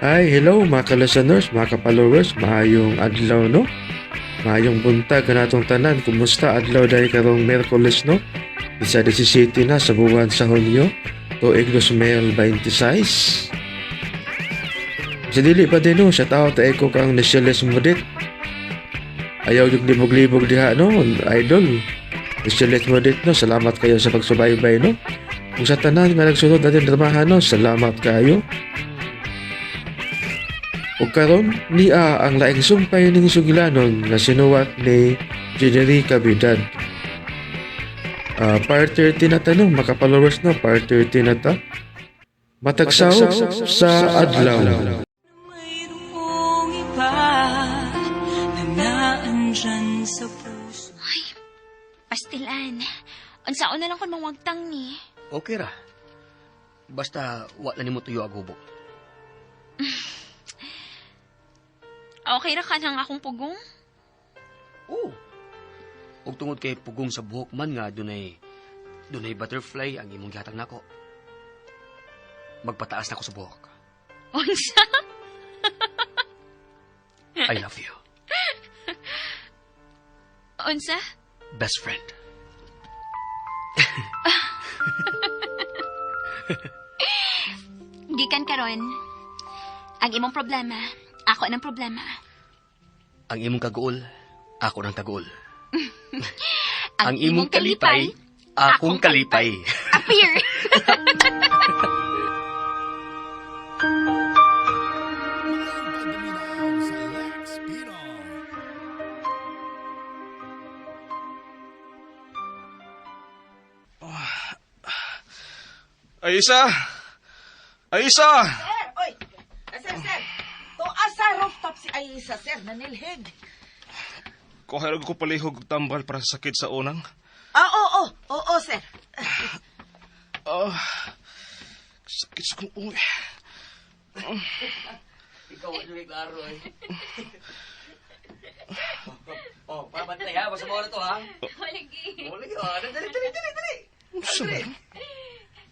Ay, hello mga ka-listeners, mga ka-followers, maayong adlaw, no? Maayong buntag kanatong tanan. Kumusta adlaw dahil karong Miyerkules, no? Isa 17 na sa buwan sa Hunyo, tuig 2026. Sa dili pa din, no, shout out ko kang Nicheles Mudit. Ayaw yung libog-libog diha, no, idol. Nicheles Mudit, no, salamat kayo sa pagsubaybay, no? Kung sa tanan nga nagsunod natin dramahan, no, salamat kayo. Ug karon niya ang laing sumpay ning sugilanon nga sinuwat ni Jenny Cavidad. Part 30 na ta, no, mga followers, no, part 30 na ta. Matagsaw sa adlaw. Mayroong iba na naandyan sa puso. Pastilan. Unsaon na lang kung mawagtang ni. Okay ra. Basta wa na nimo tuyo ag hubo. Okay ra ka nang akong pugong? Oo. Ug tungod kay pugong sa buhok man nga dunay butterfly ang imong gihatag nako. Magpataas na ko sa buhok. Unsa? I love you. Unsa? Best friend. Gikan karon. Ang imong problema, ako nang problema. Ang imong kaguol, ako nang kaguol. Ang imong kalipay, akong kalipay. Appear! Aisa! Aisa! Sir, oy. Sir, sir. Tuas sa rooftop si Aisa, sir, nanilhig. Kuha ko palihog og tambal para sa sakit sa unang. Ah, oo, oo, oo, sir. Ah, sakit sa kong uwi. Ikaw ang yung klaro eh. Oh, para bantay ha, basta mo na to ha. Walagi. Oh, lagi oh. Dali, dali, dali, dali.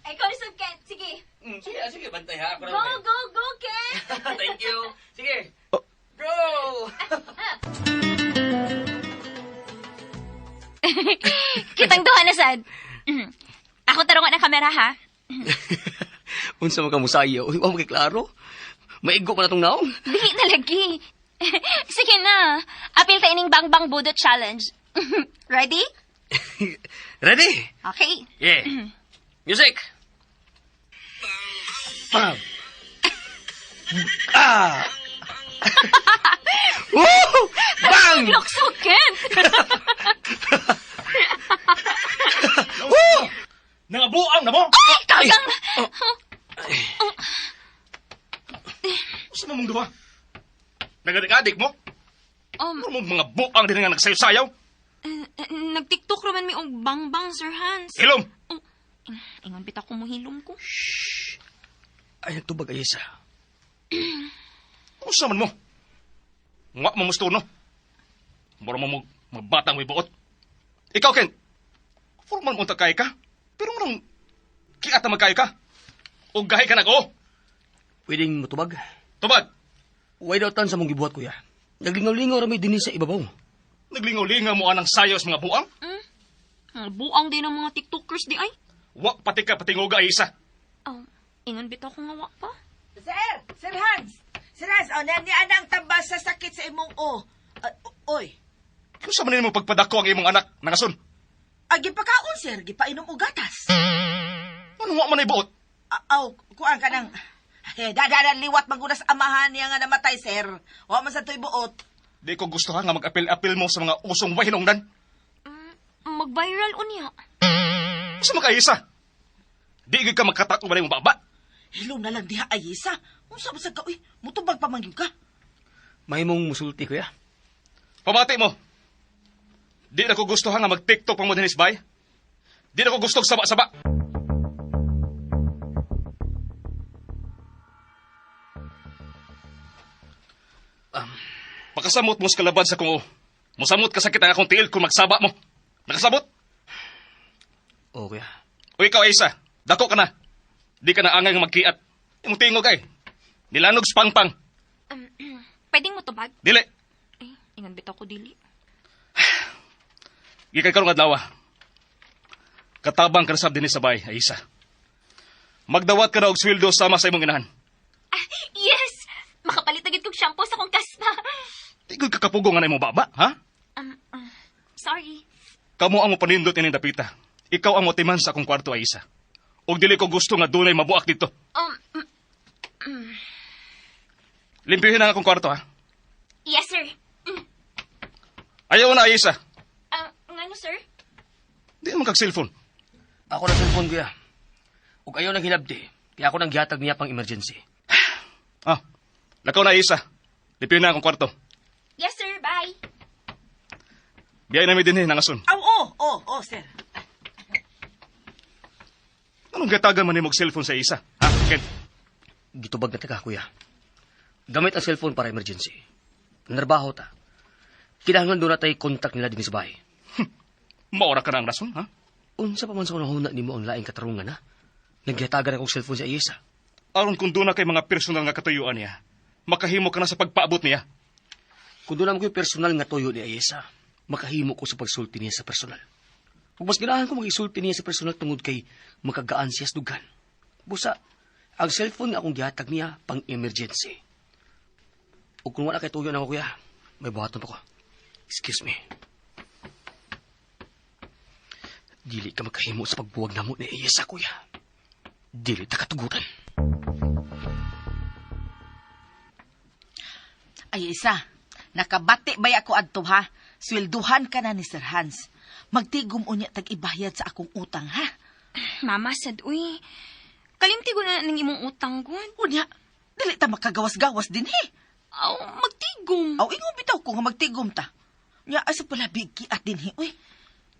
Ikaw na Ken. Sige. Sige, ah, sige, bantay ha. Ako na Go, bantay. go, go, Ken! Thank you. Sige. Oh. Go! Kitang duha na sad. Ako tarungan ang kamera, ha? Unsa man ka musayo, uy, wa mo kay klaro. Maigo pa na tong naong. Dili na lagi. Sige na. Apil ta ining Bang Bang Budot Challenge. Ready? Ready? Okay. Yeah. Music. Bam. Ah. Woo! Bang! Look so Ken! Woo! Nangabuang na mo! Ay, kagang! Sa mong duha? Nagadik-adik mo? Ano mong mga buang din nga nagsayo-sayaw? Nag-tiktok raman mi og Bang Bang, Sir Hans. Hilom! Oh, ingon bitaw ko mohilom ko. Ay, nagtubag ay isa. Unsa man mo? Nga mo musto, no? Mura mo mga batang may buot. Ikaw, Ken! Formal mo kay ka. Pero nang kiata magkay ka. O gahi ka nag-o. Pwedeng mutubag. Tubag! Why daw tan sa mong gibuhat, kuya? Naglingaw-lingaw rami dinhi sa ibabaw. Naglingaw-lingaw mo anang sayo sa mga buang. Buang din ang mga tiktokers di ay. Wa pati ka patingoga ay isa. Oh, ingon bitaw ko nga wa pa. Sir, Sir Hans. Sir Hans, oh, ni anang tambal sa sakit sa imong o. Ah, oy. Kung sa man mo pagpadako ang imong anak, nangason. Ah, gipakaon, sir, gipainom og gatas. Ano wa man ay buot? Ah, aw, kuan ka nang. Eh, dadadan liwat magunas amahan niya nga namatay, sir. Wa man sa to'y buot. Di ko gusto ha nga mag-apil-apil mo sa mga usong wahinongdan. Mag-viral unya. Sa mga isa. Di gyud ka magkatak ba mong baba. Hilom na lang diha, Ayisa. Unsa ba sa ka, uy, mutubag pa man gyud ka. Mahimong musulti, kuya. Pamati mo. Di na ko gusto ha nga mag-TikTok pa mo dinis bay. Di na ko gusto og saba-saba. Pakasamot mo sa kalaban sa kung Musamot ka sakit ang akong tiil kung magsaba mo. Nakasabot? Oo, kuya. O ikaw, Isa, dako ka na. Di ka na angay nga magkiat. Imong tingog ay. Nilanog sa pangpang. Pwedeng mo tubag? Dili. Ay, ingon bitaw ko dili. Gikan karong adlaw. Katabang ka na sab dinhi sa bay, Aisa. Magdawat ka na og sweldo sama sa imong inahan. Ah, yes! Makapalit agad kog shampoo sa akong kasta. Di ko kakapugong nga na imong baba, ha? Sorry. Kamo ang mopanindot ining dapita. Ikaw ang motiman sa akong kwarto, Aisa. Og dili ko gusto nga dunay mabuak dito. Limpyuhin ang akong kwarto, ha? Yes, sir. Ayaw na, Aisa. Ah, ngano, sir? Di man kag cellphone. Ako na cellphone kuya. Ug ayaw nang hilabti. Kaya ako nang gihatag niya pang emergency. Ah, lakaw na, Aisa. Limpyuhin na akong kwarto. Yes, sir. Bye. Biyay na mi dinhi nangason. Aw, oh, oh, oh, sir. Anong gatagan man nimo og cellphone sa Aisa? Ha, Ken? Gitubag na taga kuya. Gamit ang cellphone para emergency. Narbaho ta. Kinahanglan doon na tayo contact nila din sa bahay. Maora ka na ang rason, ha? Unsa pa man sa unahuna nimo ang laing katarungan ha? Naghihatagan akong cellphone sa Ayesa. Aron kung doon na kay mga personal nga katuyuan niya, makahimo ka na sa pagpaabot niya. Kung doon naman ko'y personal nga tuyo ni Ayesa, makahimo ko sa pagsulti niya sa personal. Kung mas ganahan ko mag-isulti niya sa personal tungod kay makagaan siya sa dugan. Busa, ang cellphone nga akong gihatag niya pang emergency. O kung wala kay tuyo na ako kuya, may buhaton pa ko. Excuse me. Dili ka makahimo sa pagbuwag namo ni Ayesa, kuya. Dili ta katugutan. Ay, isa. Nakabati ba ako adto ha? Swelduhan ka na ni Sir Hans. Magtigom unya tag ibayad sa akong utang ha. Mama, sad, uy. Kalimti ko na ng imong utang, gud. Unya, dili ta makagawas-gawas din he. Aw, magtigom. Aw, ingon bitaw ko nga magtigom ta. Nya asa pala bigkiat din he, uy.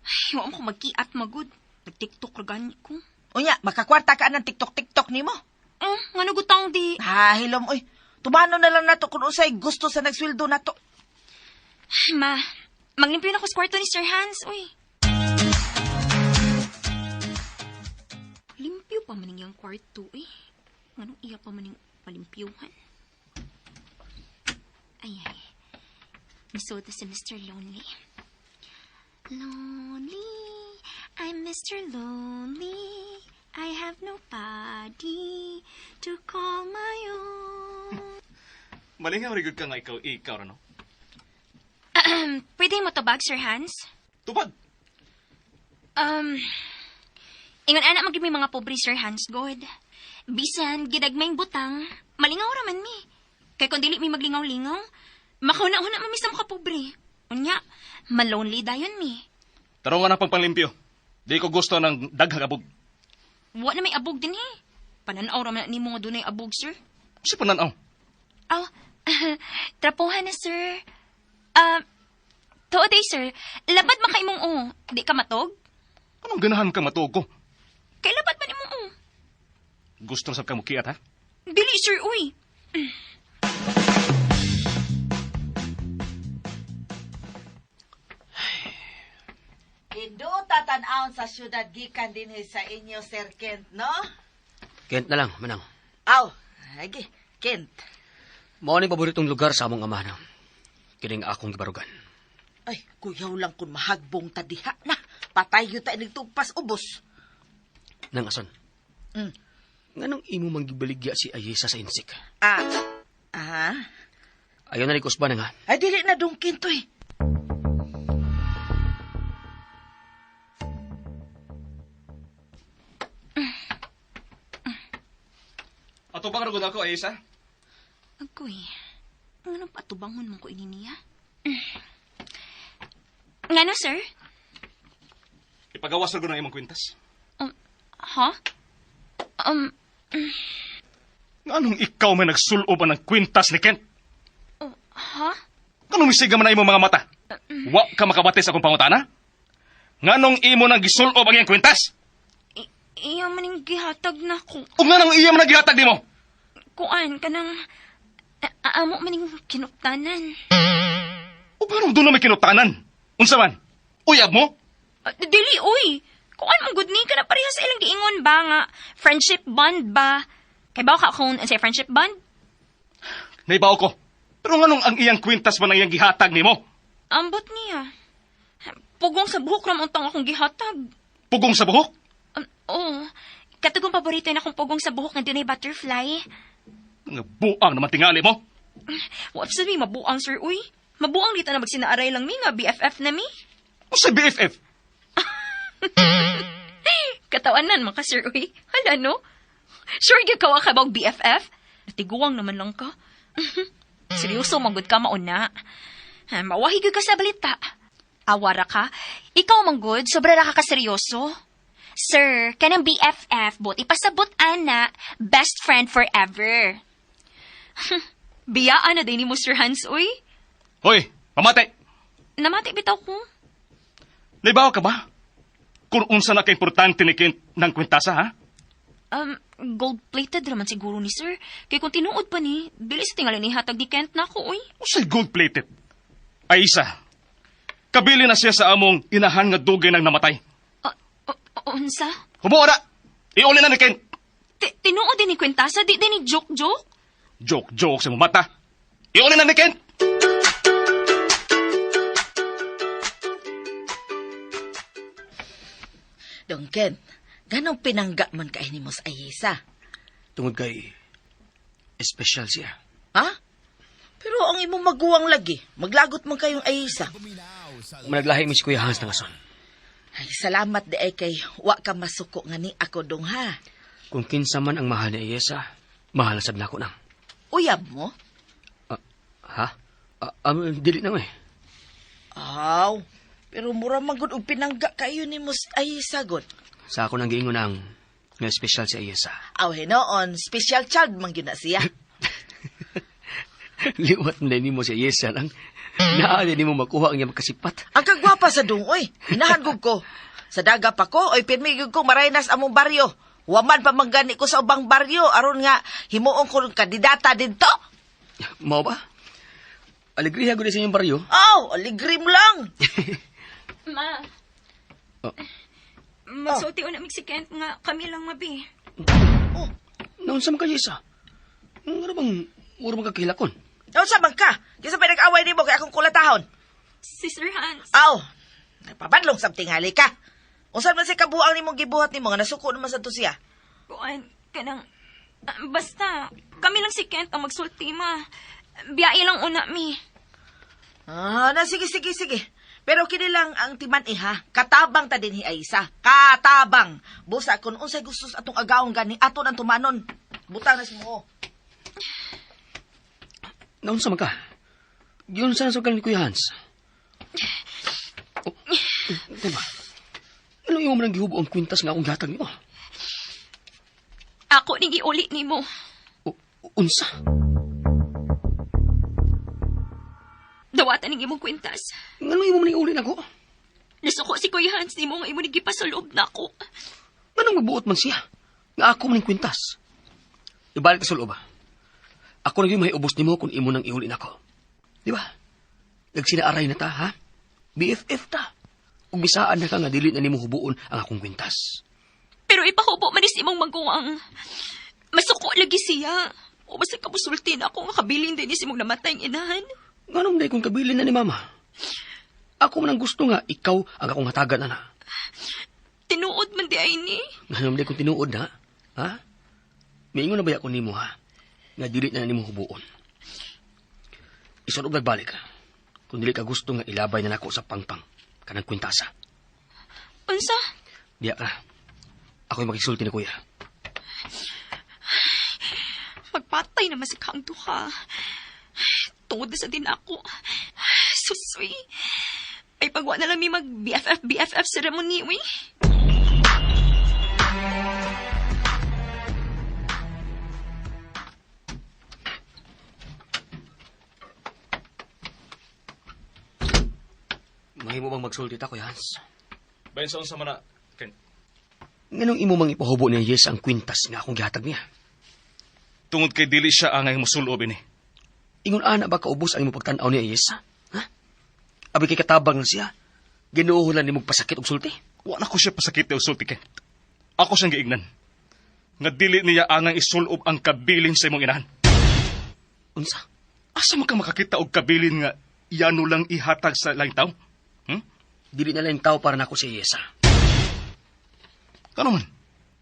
Ay, wa mo ko magkiat, magud. Nag-tiktok ra gani ko. Unya, makakwarta ka ng TikTok-TikTok nimo. Ngano gutang di? Ha, hilom uy. Tumano na lang nato kung usay gusto sa nagsweldo nato. Ay, ma, maglimpyo na ko sa kwarto ni Sir Hans, uy. Limpyo pa man iyang kwarto, uy. Nganong iya pa man yung palimpyuhan? Ay, ay. Misota si Mr. Lonely. Lonely, I'm Mr. Lonely. I have nobody to call my own. Malingaw rigod ka nga ikaw, ikaw no? Pwede mo tubag, Sir Hans? Tubag. Ingon ana magyud may mga pobre Sir Hans God. Bisan gidagmayng butang, malingaw ra man mi. Kay kung dili mi maglingaw-lingaw, makauna-una man mi sa mga pobre. Unya, malonely dayon mi. Tarungan na pang panglimpyo. Di ko gusto ng daghang abog. Wa na may abog din eh. Pananaw ra man na nimo nga dunay abog, sir. Si pananaw. Aw, trapuhan na, sir. Tuod day, sir. Labad man kay imong o. Di ka matog? Anong ganahan ka matuog ko? Kay labad man imong o. Gusto na sab ka mukiat, ha? Dili, sir, uy. Hinduta tan-awon sa syudad gikan dinhi sa inyo, Sir Kent, no? Kent na lang, manang. Aw, agi, Kent. Mao ni paboritong lugar sa among amahan. Kining akong gibarugan. Ay, kuyaw lang kung mahagbong ta diha na. Patay yun ta inig tugpas ubos. Nang ason. Nganong imo mang gibaligya si Ayesa sa insik? Ah, ah? Ayaw na ni Kusba na nga. Ay, dili na dong Kent, uy. Ato bang ragod ako, Ayesa? Agoy, anong patubangon mo ko ini niya? Ngano, sir? Ipagawas ragod ang imong kwintas. Ha? Nganong ikaw may nagsulob ang kwintas ni Kent? Oh, ha? Nganong misiga man na imong mga mata? Wa ka makabati sa akong pangutana? Nganong imo nang gisulob ang iyang kwintas? Iya man yung gihatag na ko. Ug nganong iya man ang gihatag nimo? Kuan, kanang... Amo man yung kinuptanan. Ug nganong doon na may kinuptanan? Unsa man? Uyab mo? Dili, uy! Kuan mo, good ni ka na pareha sa ilang giingon ba nga? Friendship bond ba? Kay ba ka kung sa friendship bond? Naibaw ko. Pero nganong ang iyang kwintas man ang iyang gihatag nimo? Ambot niya. Pugong sa buhok ramon tang akong gihatag. Pugong sa buhok? Oo. Katugong paborito na akong pugong sa buhok nga dunay butterfly. Nga buang naman tingali mo. Wa sa mi mabuang sir uy. Mabuang dito na magsinaaray lang mi nga BFF na mi. Unsay BFF? Katawanan man ka sir uy. Hala no. Sure gyud ka wa ka bang BFF? Natiguang naman lang ka. Seryoso manggod ka mauna. Ha, mawahi gyud ka sa balita. Awara ka. Ikaw manggod, sobra ra ka kaseryoso. Sir, kanang BFF bot ipasabot ana, best friend forever. Biyaan na din ni mo Sir Hans uy. Hoy, mamate. Namati bitaw ko. Naibaw ka ba? Kung unsa na ka-importante ni Kent ng kwintasa, ha? Gold-plated raman siguro ni sir. Kay kung tinuod pa ni, dili sa tingali ni hatag ni Kent na ako, uy. Unsay gold-plated? Ay isa. Kabili na siya sa among inahan nga dugay nang namatay. Unsa? Hubo na! Iuli na ni Kent! Tinuod din ni Kwentasa, di din ni joke-joke? Joke-joke sa mong mata. Iuli na ni Kent! Dong Ken, ganong pinangga man kay nimo sa Ayesa. Tungod kay espesyal siya. Ha? Pero ang imong maguwang lagi, maglagot man kayong Ayesa. Managlahi mi si Kuya Hans ng ason. Ay, salamat di ay kay wa ka masuko nga ni ako dong ha. Kung kinsa man ang mahal ni Ayesa, mahal na sab nako nang. Uyab mo? Ha? Dili na eh. Aw, pero mura man gud og pinangga kayo nimo sa Ayesa gud. Sa ako nang giingon ang nga espesyal si Ayesa. Aw, hinoon, special child man gyud na siya. Liwat na nimo si Ayesa lang. Naa din nimo makuha ang iyang kasipat. Ang kagwapa sa dungoy, hinahan gud ko. Sa daga pa ko, oy pirmi gyud ko maraynas among baryo. Waman pa man gani ko sa ubang baryo aron nga himuon ko ng kandidata didto. Mao ba? Alegriya gud sa inyong baryo. Aw, aligrim lang. Ma. Oh. Magsulti na mig si Kent nga kami lang mabi. Oh, naunsa man ka Ayesa? Ngano bang mura man ka kahilakon? Unsa man ka? Kinsa pa nag-away nimo kay akong kulatahon? Si Sir Hans. Aw, nagpabadlong sa tingali ka. Unsa man si kabuang nimong gibuhat nimo nga nasuko naman sa to siya? Kuan, kanang... basta, kami lang si Kent ang magsulti, ma. Biyae lang una, mi. Ah, na sige sige sige. Pero kini lang ang timan iha. Katabang ta dinhi Aysa. Katabang. Busa kun unsay gusto sa atong agawon gani ato nang tumanon. Butang na sa mo. Naunsa man ka? Giunsa na sa ni Kuya Hans? Oh, diba? Ano imo man ang gihubo ang kwintas nga akong gihatag nimo? Ako ni giuli nimo. Unsa? Dawatan ning imong kwintas. Ngano imo man iuli nako? Nasuko si Kuya Hans nimo nga imo ni gipasuloob nako. Nganong mabuot man siya? Nga ako man ning kwintas. Ibalik ka sa loob. Ako na gyud mahiubos nimo kung imo nang iuli nako. Di ba? Nagsinaaray na ta, ha? BFF ta. Ug bisaan na ka nga dili na nimo hubuon ang akong kwintas. Pero ipahubo man is imong maguwang. Masuko lagi siya. O basta kamusulti na ako nga kabilin din is imong namatay ang inahan. Nganong day kong kabilin na ni mama? Ako man ang gusto nga ikaw ang akong hatagan ana. Tinuod man di ay ni. Nganong day kong tinuod na? Ha? Miingon na ba ako nimo ha? Nga dili na nimo hubuon. Isunog nagbalik. Kung dili ka gusto nga ilabay na nako sa pangpang kanang kwintasa. Unsa? Diya ka. Ako'y makisulti ni kuya. Magpatay naman si Kang Duha. Tungod na sa din ako. Susoy. Ay pagwa na lang mi mag BFF BFF ceremony, uy. Mahimo bang magsulti ta, Kuya Hans? Bayan sa unsa man na, Ken. Nganong imo mang ipahubo ni Yes ang kwintas nga akong gihatag niya? Tungod kay dili siya angay musulob ini. Ingon ana ba kaubos ang imo pagtan-aw ni Yes? Ha? Abi kay katabang na siya. Ginoo lang nimo pasakit og sulti. Wa na ko siya pasakit og sulti, Ken. Ako siyang giignan. Nga dili niya angang isulob ang kabilin sa imong inahan. Unsa? Asa man ka makakita og kabilin nga yano lang ihatag sa laing tao? Dili na lang tao para nako si Ayesa. Kano man?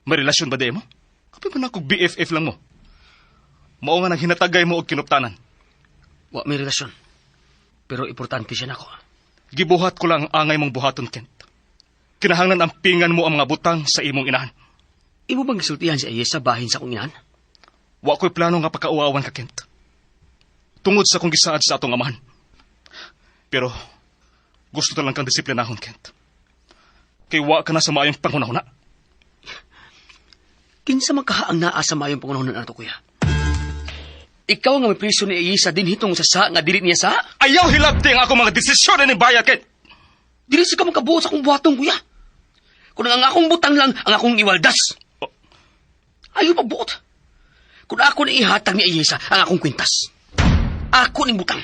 May relasyon ba di mo? Kapit man ako BFF lang mo. Mao nga nang hinatagay mo og kinuptanan. Wa may relasyon. Pero importante siya nako. Gibuhat ko lang ang angay mong buhaton, Kent. Kinahanglan ang pingan mo ang mga butang sa imong inahan. Imo bang gisultihan si Ayesa bahin sa akong inahan? Wa ko'y plano nga pakauawan ka, Kent. Tungod sa kong gisaad sa atong amahan. Pero, gusto ta lang kang disiplinahon, Kent. Kay wa ka na sa maayong panghunahuna. Kinsa man kaha ang naa sa maayong pangunahon nato, kuya? Ikaw nga may priso ni Ayesa din hitong sa sa nga dili niya sa? Ayaw hilabti ang akong mga desisyon ni Baya, Kent! Dili siya ka makabuot sa akong buhaton, kuya. Kung ang akong butang lang ang akong iwaldas. Oh. Ayaw pagbuot. Kung ako na ihatag ni Ayesa ang akong kwintas. Ako ning butang.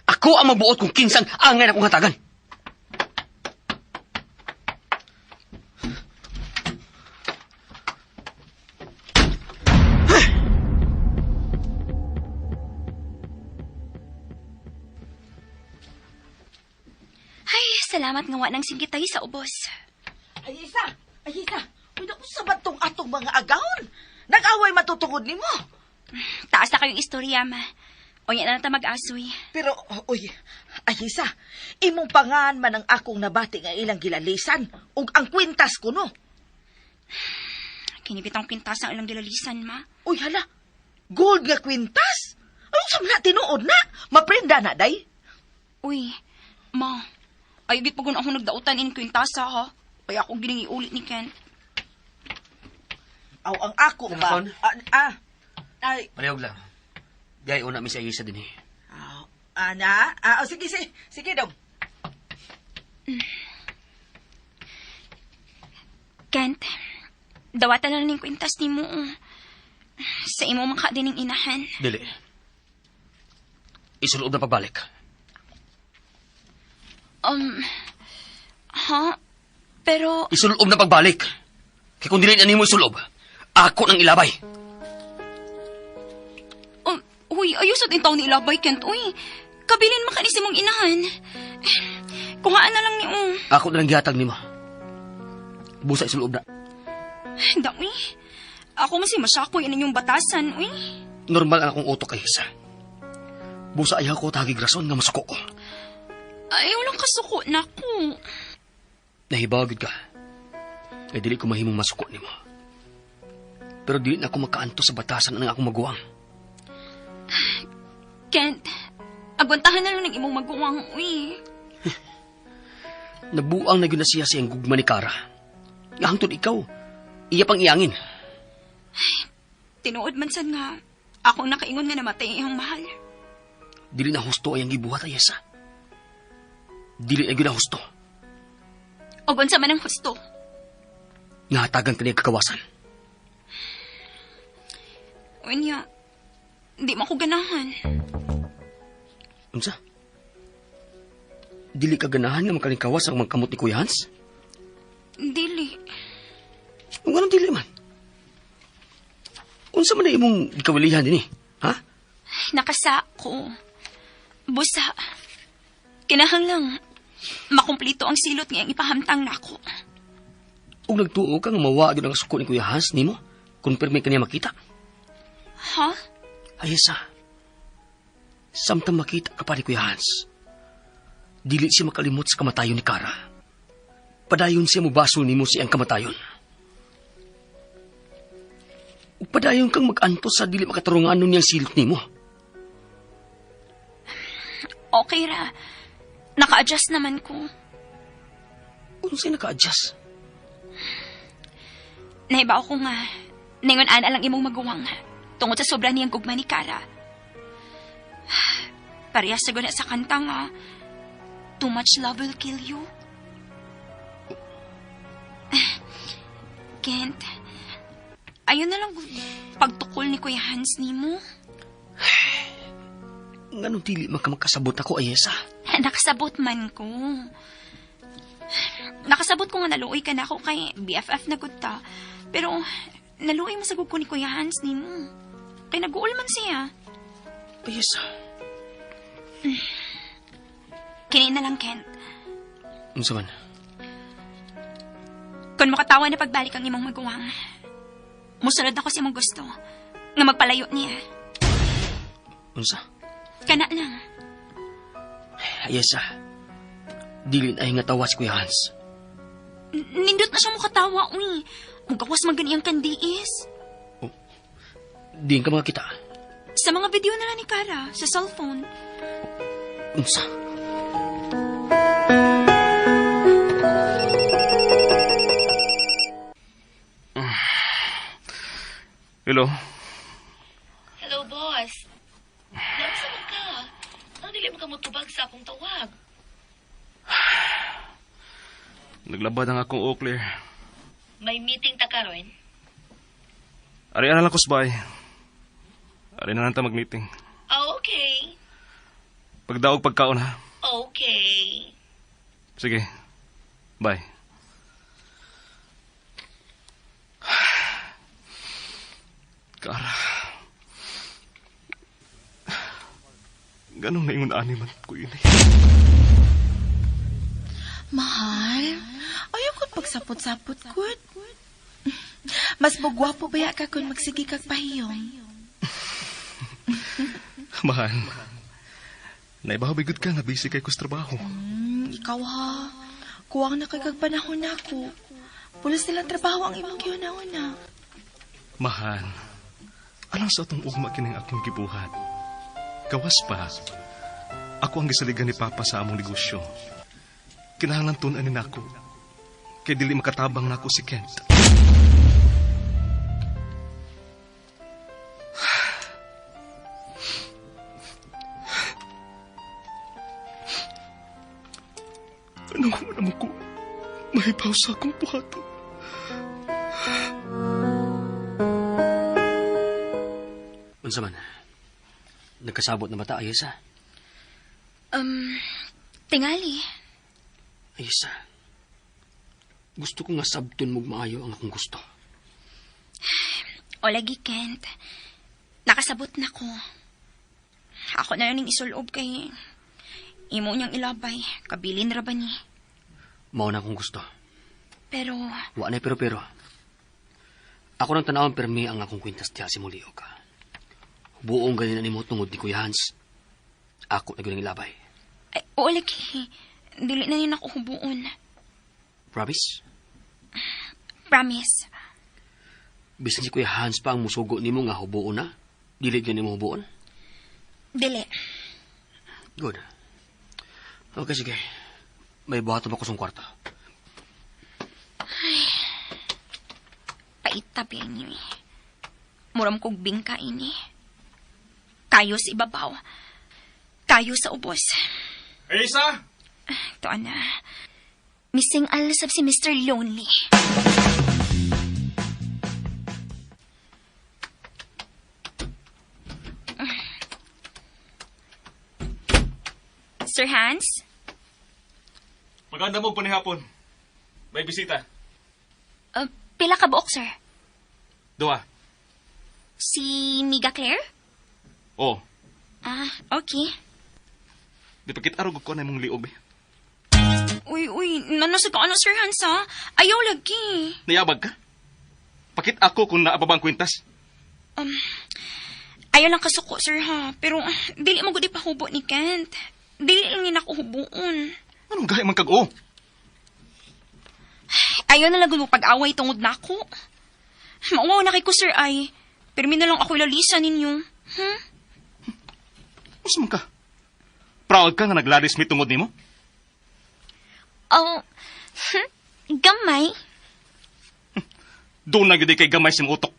Ako ang magbuot kung kinsang angay na akong hatagan. Ay, salamat nga wa nang singgitay sa ubos. Ayisa! Ayisa! Uy, naku, sa ba tong atong mga agawon? Nag-away matutungod nimo. Taas na kayong istorya, ma. O yan na ta mag-asoy. Pero, uy, Ayisa, imong pangan man ang akong nabati nga ilang gilalisan ug ang kwintas kuno. Kinibitang kwintas ang ilang gilalisan, ma. Uy, hala, gold nga kwintas? Ano sa na tinuod na? Maprenda na, day? Uy, ma. Ay, git pag ako nagdautan in kwintasa, ha? Kaya ako gining iulit ni Kent. Aw, ang ako ba? Telefon? Ah, ay, Palihog lang. Gay una mi si Ayesa din eh. ah, ana, ah, oh, sige, sige, sige dong. Kent, dawatan na lang ning kwintas ni mo. oh. Sa imo man ka din ning inahan. Dili. Isulob na pagbalik. Ha? Pero, Isulob na pagbalik. Kaya kung dili na nimo isulob, ako nang ilabay. uy, ayos at taon ni Ilabay, Kent. Uy, kabilin man ka ni si mong inahan. Eh, Kuhaan na lang ni oh. Ako na lang gihatag nimo. Busa isulob na. Da, uy. Ako man si Masakoy inyong batasan, uy. Normal ang akong utok kay Isa. Busa ayaw ko tagig rason nga masuko ko. Ayaw lang kasuko na ko. Nahibagod ka. Ay dili ko mahimong masuko nimo. Pero dili na ako makaanto sa batasan ang akong maguwang. Kent, agwantahan na lang ng imong maguwang, uy. Nabuang na gyud na siya sa iyang gugma ni Kara. Nga hangtod ikaw, iya pang iyangin. Tinuod man sad nga, ako ang nakaingon nga namatay ang iyang mahal. Dili na husto ang iyang gibuhat, Ayesa. Dili na gyud na husto. Og unsa man ang husto. Nga hatagan ka niya kakawasan. Unya, di mo ko ganahan. Unsa? Dili ka ganahan nga makalingkawas ang magkamot ni Kuya Hans? Dili. Kung anong dili man? Unsa man na imong gikawilihan din eh? Ha? Nakasako. Busa. Kinahanglang makumplito ang silot nga iyang ipahamtang nako. Ug nagtuo ka nga mawa gyud ang suko ni Kuya Hans nimo? Kung pirmi ka niya makita. Ha? Ayesa. Samtang makita ka pa ni Kuya Hans, dili siya makalimot sa kamatayon ni Kara. Padayon siya mubasol nimo sa iyang kamatayon. Ug padayon kang mag-antos sa dili makatarungan nun niyang silot nimo. Okay ra. Naka-adjust naman ko. Unsay naka-adjust? Naiba ako nga. Ningon ana lang imong maguwang. Tungod sa sobra niyang gugma ni Kara. Parehas sa guna sa kanta nga. Too much love will kill you. Kent, ayun na lang pagtukol ni Kuya Hans nimo. Nganong dili man ka makasabot ako, Ayesa? Nakasabot man ko. Nakasabot ko nga naluoy ka na ako kay BFF na gud ta. Pero naluoy mo sa gud ko ni Kuya Hans nimo. Kay nag-uul man siya. Ayesa. Kini na lang, Kent. Unsa man? Kung makatawa na pagbalik ang imong maguwang, musunod ako sa imong gusto nga magpalayo niya. Unsa? Kana lang. Ayesa. Dili na ay nga tawa si Kuya Hans. Nindot na siya mukatawa, uy. Mugawas man gani ang kandiis. Diin ka makakita. Sa mga video na lang ni Kara, sa cellphone. Unsa? Hello? Hello, boss. Naunsa man ka? Ang dili mo ka motubag sa akong tawag. Naglabad ang akong Oclair. May meeting ta karon? Ari na lang kusbay. Ari na lang ta mag-meeting. Ah, okay. Pagdaog pagkaon ha. Okay. Sige. Bye. Kara. Ganong naingon ani man ko ini. Mahal, ayaw ko pagsapot-sapot ko. Mas mugwapo ba ka kung magsige kag pahiyong? Mahal. Naibaw gud ka nga busy kay kus trabaho. Ikaw ha, kuwang na kay kag panahon na ako. Pulos nilang trabaho ang imong gihuna-huna. Mahal. Alang sa atong ugma kining akong gibuhat. Gawas pa. Ako ang gisaligan ni Papa sa among negosyo. Kinahanglan tun-an ni nako. Kay dili makatabang nako si Kent. Anong naman ko mahibaw sa akong buhaton? Unsa man? Nagkasabot na bata, Ayesa? Tingali. Ayesa. Gusto ko nga sabton mo maayo ang akong gusto. O lagi, Kent. Nakasabot na ko. Ako na lang ning isulob kay imo niyang ilabay. Kabilin ra ba ni? Mao na akong gusto. Pero, Wa na pero pero. Ako nang tanawon permi ang akong kwintas diha si Mulio ka. Buong ganin na nimo tungod ni Kuya Hans. Ako na gyud ang ilabay. ay, oo lagi. Dili na yun ako hubuon. Promise? Promise. Bisan si Kuya Hans pa ang musugo nimo nga hubuon na, dili gyud nimo hubuon. Dili. Good. Okay, sige. May buhaton ako sa kwarto. Paitabi niyo eh. Muram kog bingka ini. Kayo sa ibabaw. Kayo sa ubos. Ayesa! Ito na. Missing alasab si Mr. Lonely. Sir Hans? Maganda mo panihapon. May bisita. Pila ka buok, sir? Dua. Si Miga Claire? Oh, Ah, okay. di pa kita ko na imong liog. eh. Uy, uy, nanasag ka ano, Sir Hans, ha? Ayaw lagi. Nayabag ka? Pakit ako kung naababang kwintas. Ayaw lang kasuko, sir, ha? Pero, dili mo gud ipahubo ni Kent. Dili lang ni nako hubuon. Anong gahi man kag-o? Ayaw na lang gud mo pag-away tungod nako. Mauwaw na kay ko, sir, ay. Pero na lang ako ilalisa ninyo. Hmm? Unsa man ka? Proud ka nga naglalis mi tungod nimo? Oh, gamay. Doon na gyud kay gamay sa imong utok.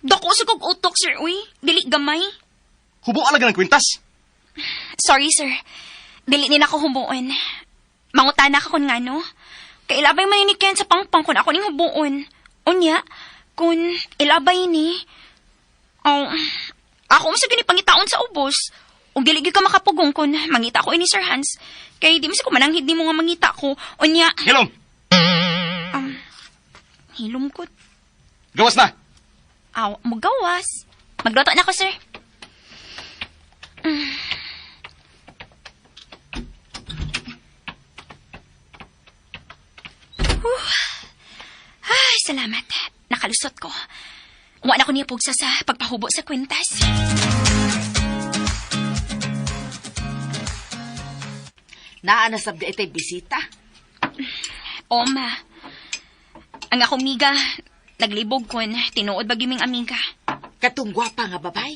Dako sa kog utok, sir, uy. Dili gamay. Hubo alaga ng kwintas. Sorry, sir. Dili ni nako hubuon. Mangutana ka kun ngano. Kay ilabay man ni Ken sa pangpang kun ako ning hubuon. Unya, kun ilabay ni... Oh, ako mo sa gani pangitaon sa ubos. Ug dili gyud ka makapugong kun mangita ko ini Sir Hans. Kay di mo sa ko mananghid nimo nga mangita ko. Unya, Hilom, hilom ko. gawas na. Aw, mugawas. Magluto na ko, sir. Salamat. Nakalusot ko. Wa na ko niya pugsa sa pagpahubo sa kwintas. Naa na sab di itay bisita. O, ma. Ang akong miga, naglibog kon, tinuod ba giming amiga. Katong gwapa nga babay.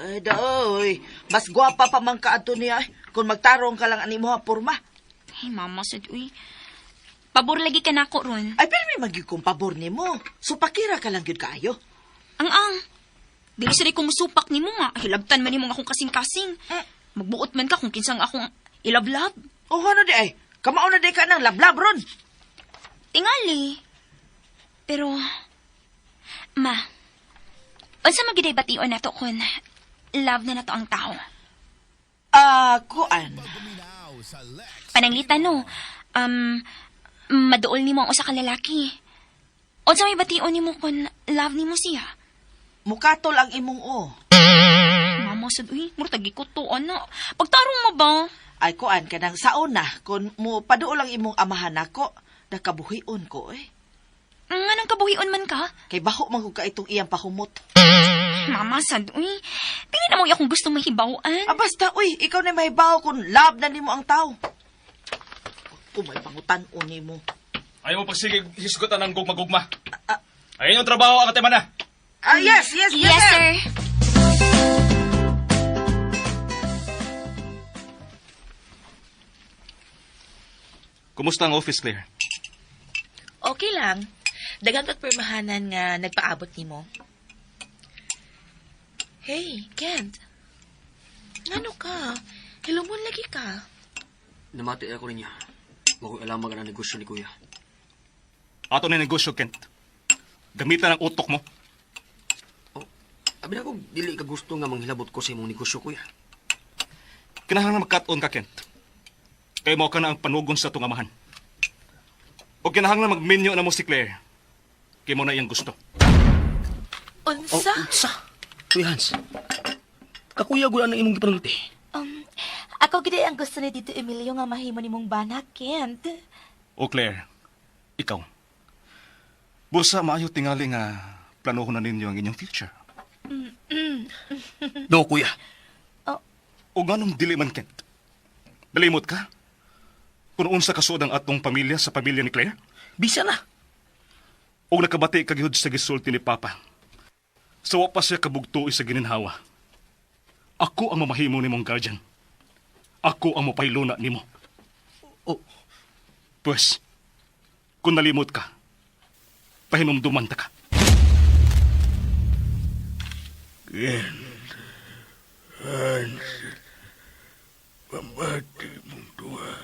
Ay, daoy. Mas gwapa pa man ka adto niya eh, kung magtarong ka lang ani mo ha, porma. Ay, mama, sad, uy. Pabor lagi ka nako ron. Ay, pero may magyud kong pabor nimo. Supakira ka lang gyud kaayo. Ang ang. Dili sa ko musupak nimo nga. Hilabtan man nimo nga akong kasing-kasing. Magbuot man ka kung kinsang akong ilablab. O ano di ay? Kamao na di ka ng lablab ron. Tingali. Pero, ma, unsa magiday bation nato kun love na nato ang tao? Ah, kuan. Pananglitan no, maduol nimo ang usa ka lalaki. Unsa may bation nimo kun love nimo siya? Mukatol ang imong o. Mama sad, uy, murag gikuto ana. Pagtarong mo ba? Ay, kuan ka nang saon na. Kung mo paduol ang imong amahan nako, nakabuhion ko eh. Nganong kabuhion man ka? Kay baho man gud ka itong iyang pahumot. Mama sad, uy. Dili na mo akong gusto mahibaw-an. Ah, basta, uy, ikaw na mahibaw kung love na nimo ang tao. Kung may pangutan-on nimo. Ayaw mo pagsige hisgutan ng gugma-gugma. Ayun yung trabaho ang tema na. Ah, yes, yes, yes, Yes, sir. sir. Kumusta ang office, Claire? Okay lang. Daghan ka't pirmahanan nga nagpaabot nimo. Hey, Kent. Ngano ka? Hilumon lagi ka. Namati ako niya. Wa ko'y alam ang negosyo ni kuya. Ato na yung negosyo, Kent. Gamitan ang utok mo. Oh, abi na ko, dili ka gusto nga manghilabot ko sa imong negosyo, kuya. Kinahanglan magkat-on ka, Kent. Kay mo ka na ang panugon sa itong amahan. O kinahanglan magminyo na mo si Claire. Kay mo na iyang gusto. Unsa? Oh, unsa? Kuya Hans, kakuya gud ang imong gipanulti. Ako gid ang gusto ni Tito Emilio nga mahimo nimong bana, Kent. O Claire, ikaw. Busa maayo tingali nga planohon na ninyo ang inyong future. No, kuya. O nganong dili man, Kent? Nalimot ka? Kung unsa kasuod ang atong pamilya sa pamilya ni Claire? Bisa na. O nakabati ka gihud sa gisulti ni Papa. Sa wa pa siya kabugtuoy sa gininhawa. Ako ang mamahimo nimong guardian. Ako ang mapailuna nimo. Oh, Pues, kung nalimot ka, pahinumduman ta ka. Hans, pamati mong duha.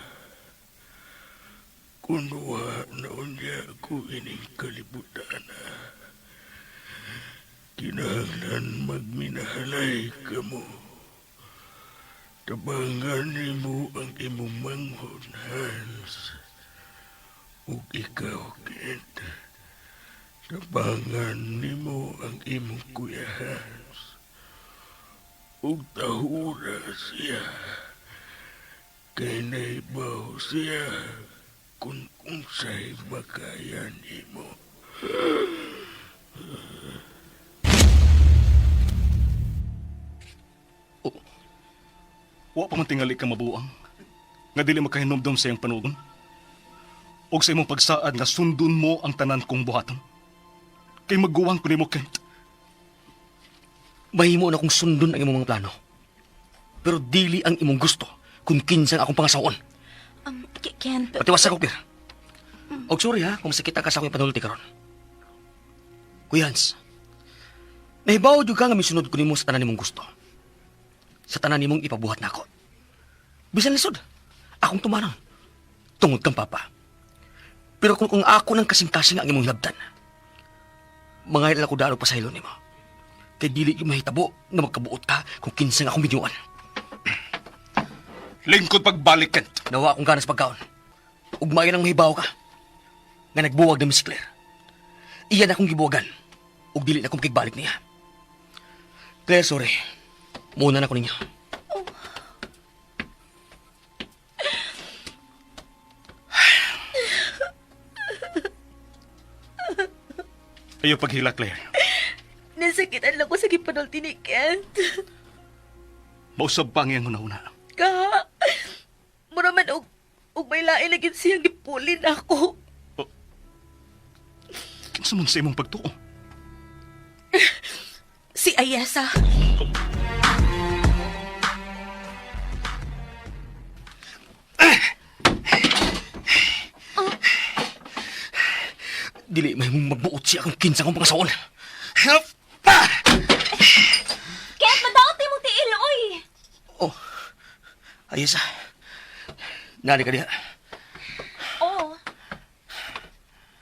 Kunuha na unya ko ining kalibutan. Kinahanglan magminahalay ka mo. Tabangan nimo ang imong manghon, Hans. Ug ikaw, Kent. Tabangan nimo ang imong kuya, Hans. Ug tahura siya. Kay naibaw siya kung unsay makaya nimo. Wa pa man tingali ka mabuang. Nga dili makahinumdum sa iyang panugon. Og sa imong pagsaad nga sundon mo ang tanan kong buhaton. Kay maguwang ko nimo, Kent. Mahimo na kong sundon ang imong mga plano. Pero dili ang imong gusto kung kinsang akong pangasaon. Kent, Patiwas ako, Claire. Og sorry ha, kung sakita ka sa akong panulti karon. Kuya Hans, nahibaw jud ka nga misunod ko nimo sa tanan nimong gusto. Sa tanan nimong ipabuhat nako. Bisan lisod, akong tumanang. Tungod kang papa. Pero kung ako ng kasing-kasing ang imong hilabtan, mga ako daro pa sa ilo nimo. Kay dili yung mahitabo nga magkabuot ka kung kinsang akong binyuan. Lingkod pagbalik, Kent. Nawa akong ganas pagkaon. Ugmayan ang mahibaw ka. Nga nagbuwag na Miss Claire. Iyan akong gibuwagan. Ug dili na akong kigbalik niya. Claire, sorry. Muna na ko ninyo. Ayaw paghila, Claire. Nasakitan lang ko sa gipanulti ni Kent. Mausab pa ang iyang hunahuna. Ka, mura man og may lain na gid siyang gipulin ako. Kinsa man sa imong pagtuo? Si Ayesa. Dili may mong magbuot siya kung kinsa kong pangasaon. Kent, madaot ni mong tiil, oy! Oh, Ayesa. Nani ka diha. Oo.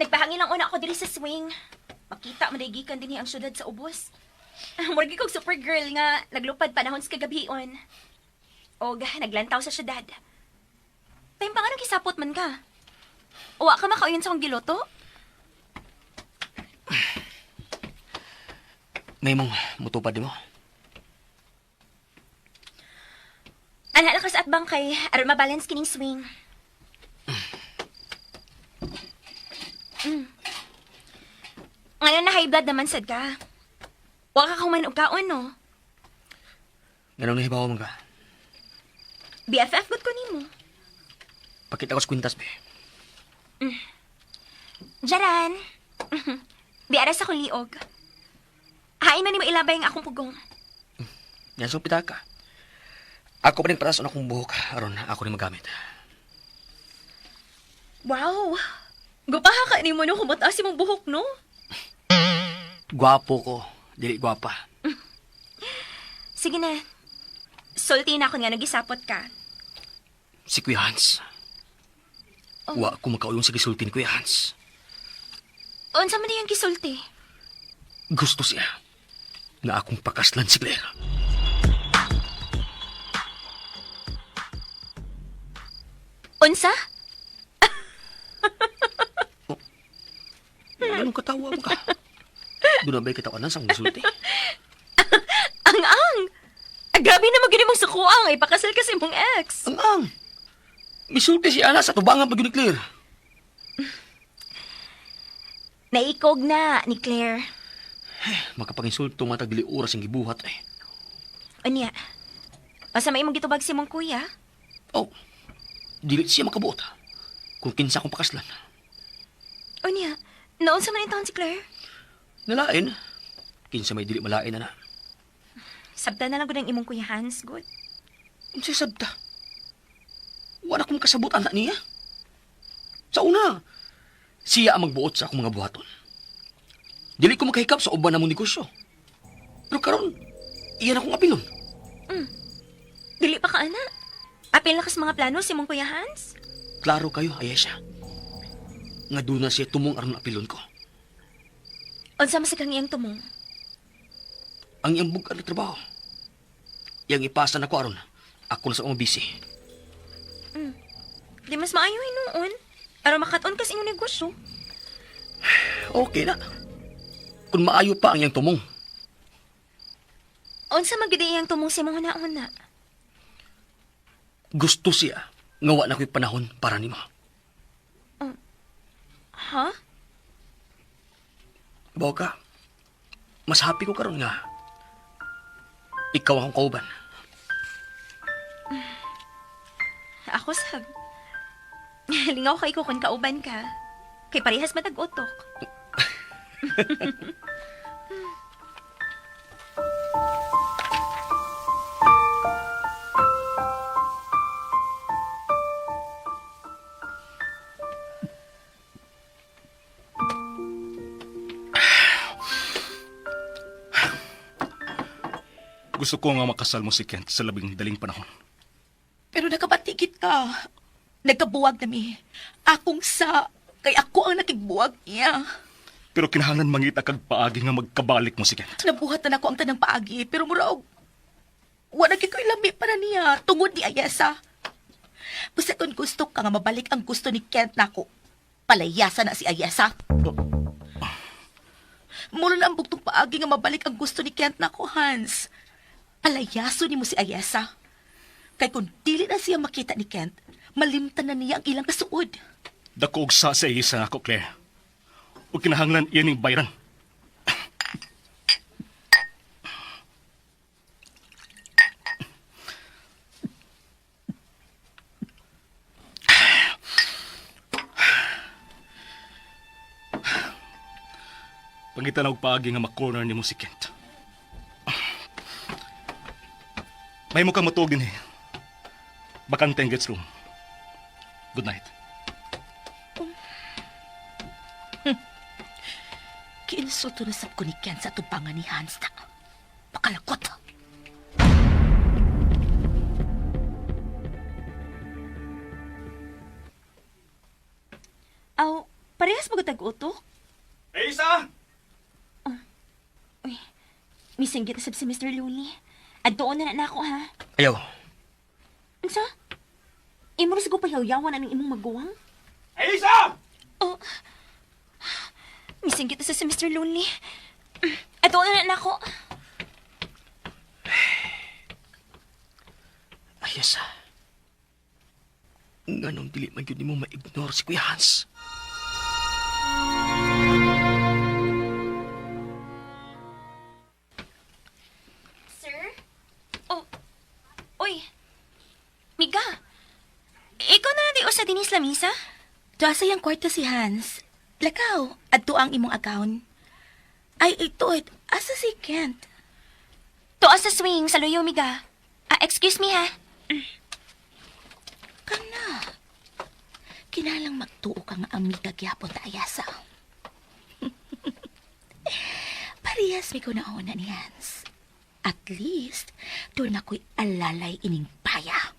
Nagpahangin lang una ako diri sa swing. Makita man gikan dinhi ang syudad sa ubos. Murag kog supergirl nga naglupad panahon sa kagabion. Og naglantaw sa syudad. Time pa nga nang kisapot man ka. Uwa ka makauyon sa akong giluto? May mong mutupad di mo. Ana lang ka sa atbang kay aron mabalance kining swing. Ngayon na high blood naman sad ka. Wa ka kuman og kaon no. Ganun nahibaw man ka. BFF gud ko nimo. Pakita ko sa kwintas, be. Jaran. Biara sa akong liog. Hain man nimo ilabay ang akong pugong. Yan sa pitaka. Ako pa rin patas akong buhok. Aron, ako rin magamit. Wow. Gupaha ka nimo no kumataas imong buhok no. Gwapo ko. Dili gwapa. Sige na. Sulti na ako nga nagisapot ka. Si Kuya Hans. Wa ko makauyon sa gisulti ni Kuya Hans. Unsa man diyang gisulti? Gusto siya na akong pakaslan si Claire. Unsa? Anong katawa mo ka? Doon na ba'y katawanan sa akong gisulti? Ang ang. Ah, grabe na magyud imong sukuang ipakasal ka sa imong ex. Ang ang! Misulti si Ana sa tubangan pag yun ni Claire. Naikog na ni Claire. Makapanginsulto nga tagdili oras ang gibuhat eh. Unya. Basta may imong gitubag si imong kuya. Oh, dili siya makabuot. Kung kinsa akong pakaslan. Unya. Noon sa man taon si Claire. Nalain. Kinsa may dili malain na na. Sabta na lang gud ang imong kuya Hans, good. Unsay sabta? Wala akong kasabot anak niya. Sa una, siya ang magbuot sa akong mga buhaton. Dili ko makahikap sa uban namong negosyo. Pero karon, iyan akong apilon. Dili pa ka ana. Apil na kas mga plano si imong kuya Hans. Klaro kayo, Ayesha. Nga doon na siya tumong aron apilon ko. Unsa man sa kang iyang tumong? Ang iyang bugad na trabaho. Iyang ipasa na ko aron. Ako na sa akong busy. Di mas maayo hinuon. Aron makat-on kas inyong negosyo. Okay na. Kung maayo pa ang iyang tumong. Unsa man gid iyang tumong sa imong huna-huna? Gusto siya. Nga wa na ko'y panahon para nimo. Ha? Bawa ka. Mas happy ko karon nga. Ikaw akong kauban. Ako sab. Lingaw kay ko kung kauban ka. Kay parehas matag-utok. Gusto ko nga makasal mo si Kent sa labing daling panahon. Pero nakabatikit ka. Nagkabuwag na mi. Akong sa, kay ako ang nakigbuwag niya. Pero kinahanglan mangita kag paagi nga magkabalik mo si Kent. Nabuhat na nako ang tanang paagi, pero muraog, wala gyud ko'y lami para niya, tungod ni Ayesa. Basta kung gusto ka nga mabalik ang gusto ni Kent nako, palayasa na si Ayesa. Mura na ang bugtong paagi nga mabalik ang gusto ni Kent nako, Hans. Palayaso nimo si Ayesa. Kay kung dili na siya makita ni Kent, malimtan na niya ang ilang kasuod. Dako og sa sa isa nako, Claire. Ug kinahanglan iyan ning bayran. Pangitan og paagi nga ma-corner nimo si Kent. May mo kang matuog din eh. Bakante ang guest room. Good night. Kiinsulto na sab ko ni Ken sa atubangan ni Hans na. Pakalakot. Aw, parehas ba tag-utok? Aisa! Uy, misinggit na sab si Mr. Looney. Adtoon na na ako ha. Ayaw. Unsa? Imo ra siguro pahiyawyawan aning imong maguwang? Aisa! Oh. Misinggit na sa si Mr. Lonely. Adtoon na na ako. Ayesa. Nganong dili man gyud nimo ma-ignore si Kuya Hans. Sir? Oh. Uy. Miga. Ikaw na di usa dinis lamisa? Tuwa sa iyang kwarto si Hans. Lakaw, adto ang imong account. Ay, ito, asa si Kent? Tuwa sa swing sa luyo, Miga. Ah, excuse me ha. Kana. Kinalang magtuo ka nga amiga gyapon ta ayasa. Parehas mi ko nauna ni Hans. At least, doon ako'y alalay ining paya.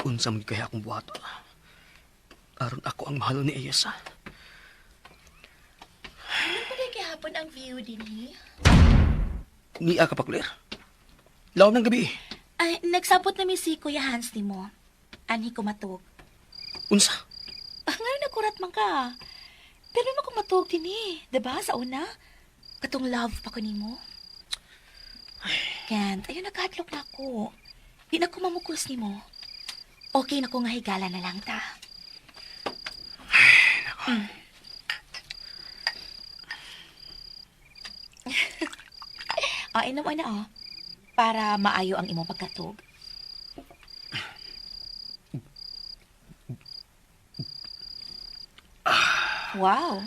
Unsa man kaya akong buhaton. Aron ako ang mahal ni Ayesa. Ano pa gihapon ang view dinhi? Niya ka pa, Claire. Lawom ng gabi. Ay, nagsabot na mi si Kuya Hans nimo. Anhi ko matug. Unsa? Ah, ngayon nakurat man ka. Pero mo ko matug dinhi, 'di ba sa una? Katong love pa ko nimo. Kent, ayun nagkahadlok na ako. Di na ko mamukos nimo. Okay na ko nga higala na lang ta. Ay, Ah, inom na oh. Para maayo ang imong pagkatug. Wow.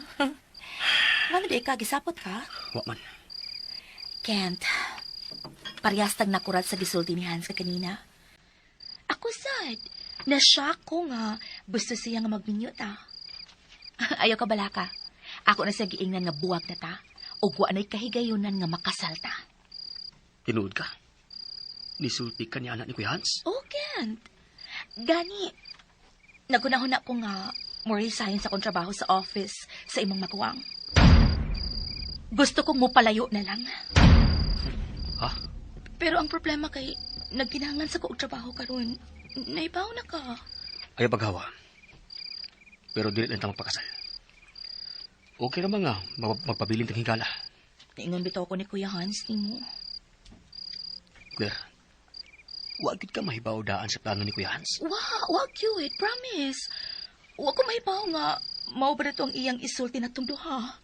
Ngano di ka gisapot ka? Wa man. Kent, parehas tag nakurat sa gisulti ni Hans kanina. Ako sad, na-shock ko nga gusto siya nga magminyo ta. Ayaw ka balaka. Ako na sa giingnan nga buwag na ta. Ug wa na'y kahigayunan nga makasal ta. Tinuod ka. Nisulti ka ni anak ni Kuya Hans. Oh, Kent. Gani, nagunahon ako nga mo resign sa akong trabaho sa office sa imong maguwang. Gusto kong mupalayo na lang. Ha? Pero ang problema kay nagkinahanglan sa ko og trabaho karon. Naibaw na ka. Ayaw paghawa. Pero dili lang ta magpakasal. Okay naman nga, magpabilin tang higala. Niingon bitaw ko ni Kuya Hans nimo. Claire, wa gyud ka mahibaw daan sa plano ni Kuya Hans. Wa, wa cute, promise. Wa ko mahibaw nga mao ba na to ang iyang isulti na tong duha.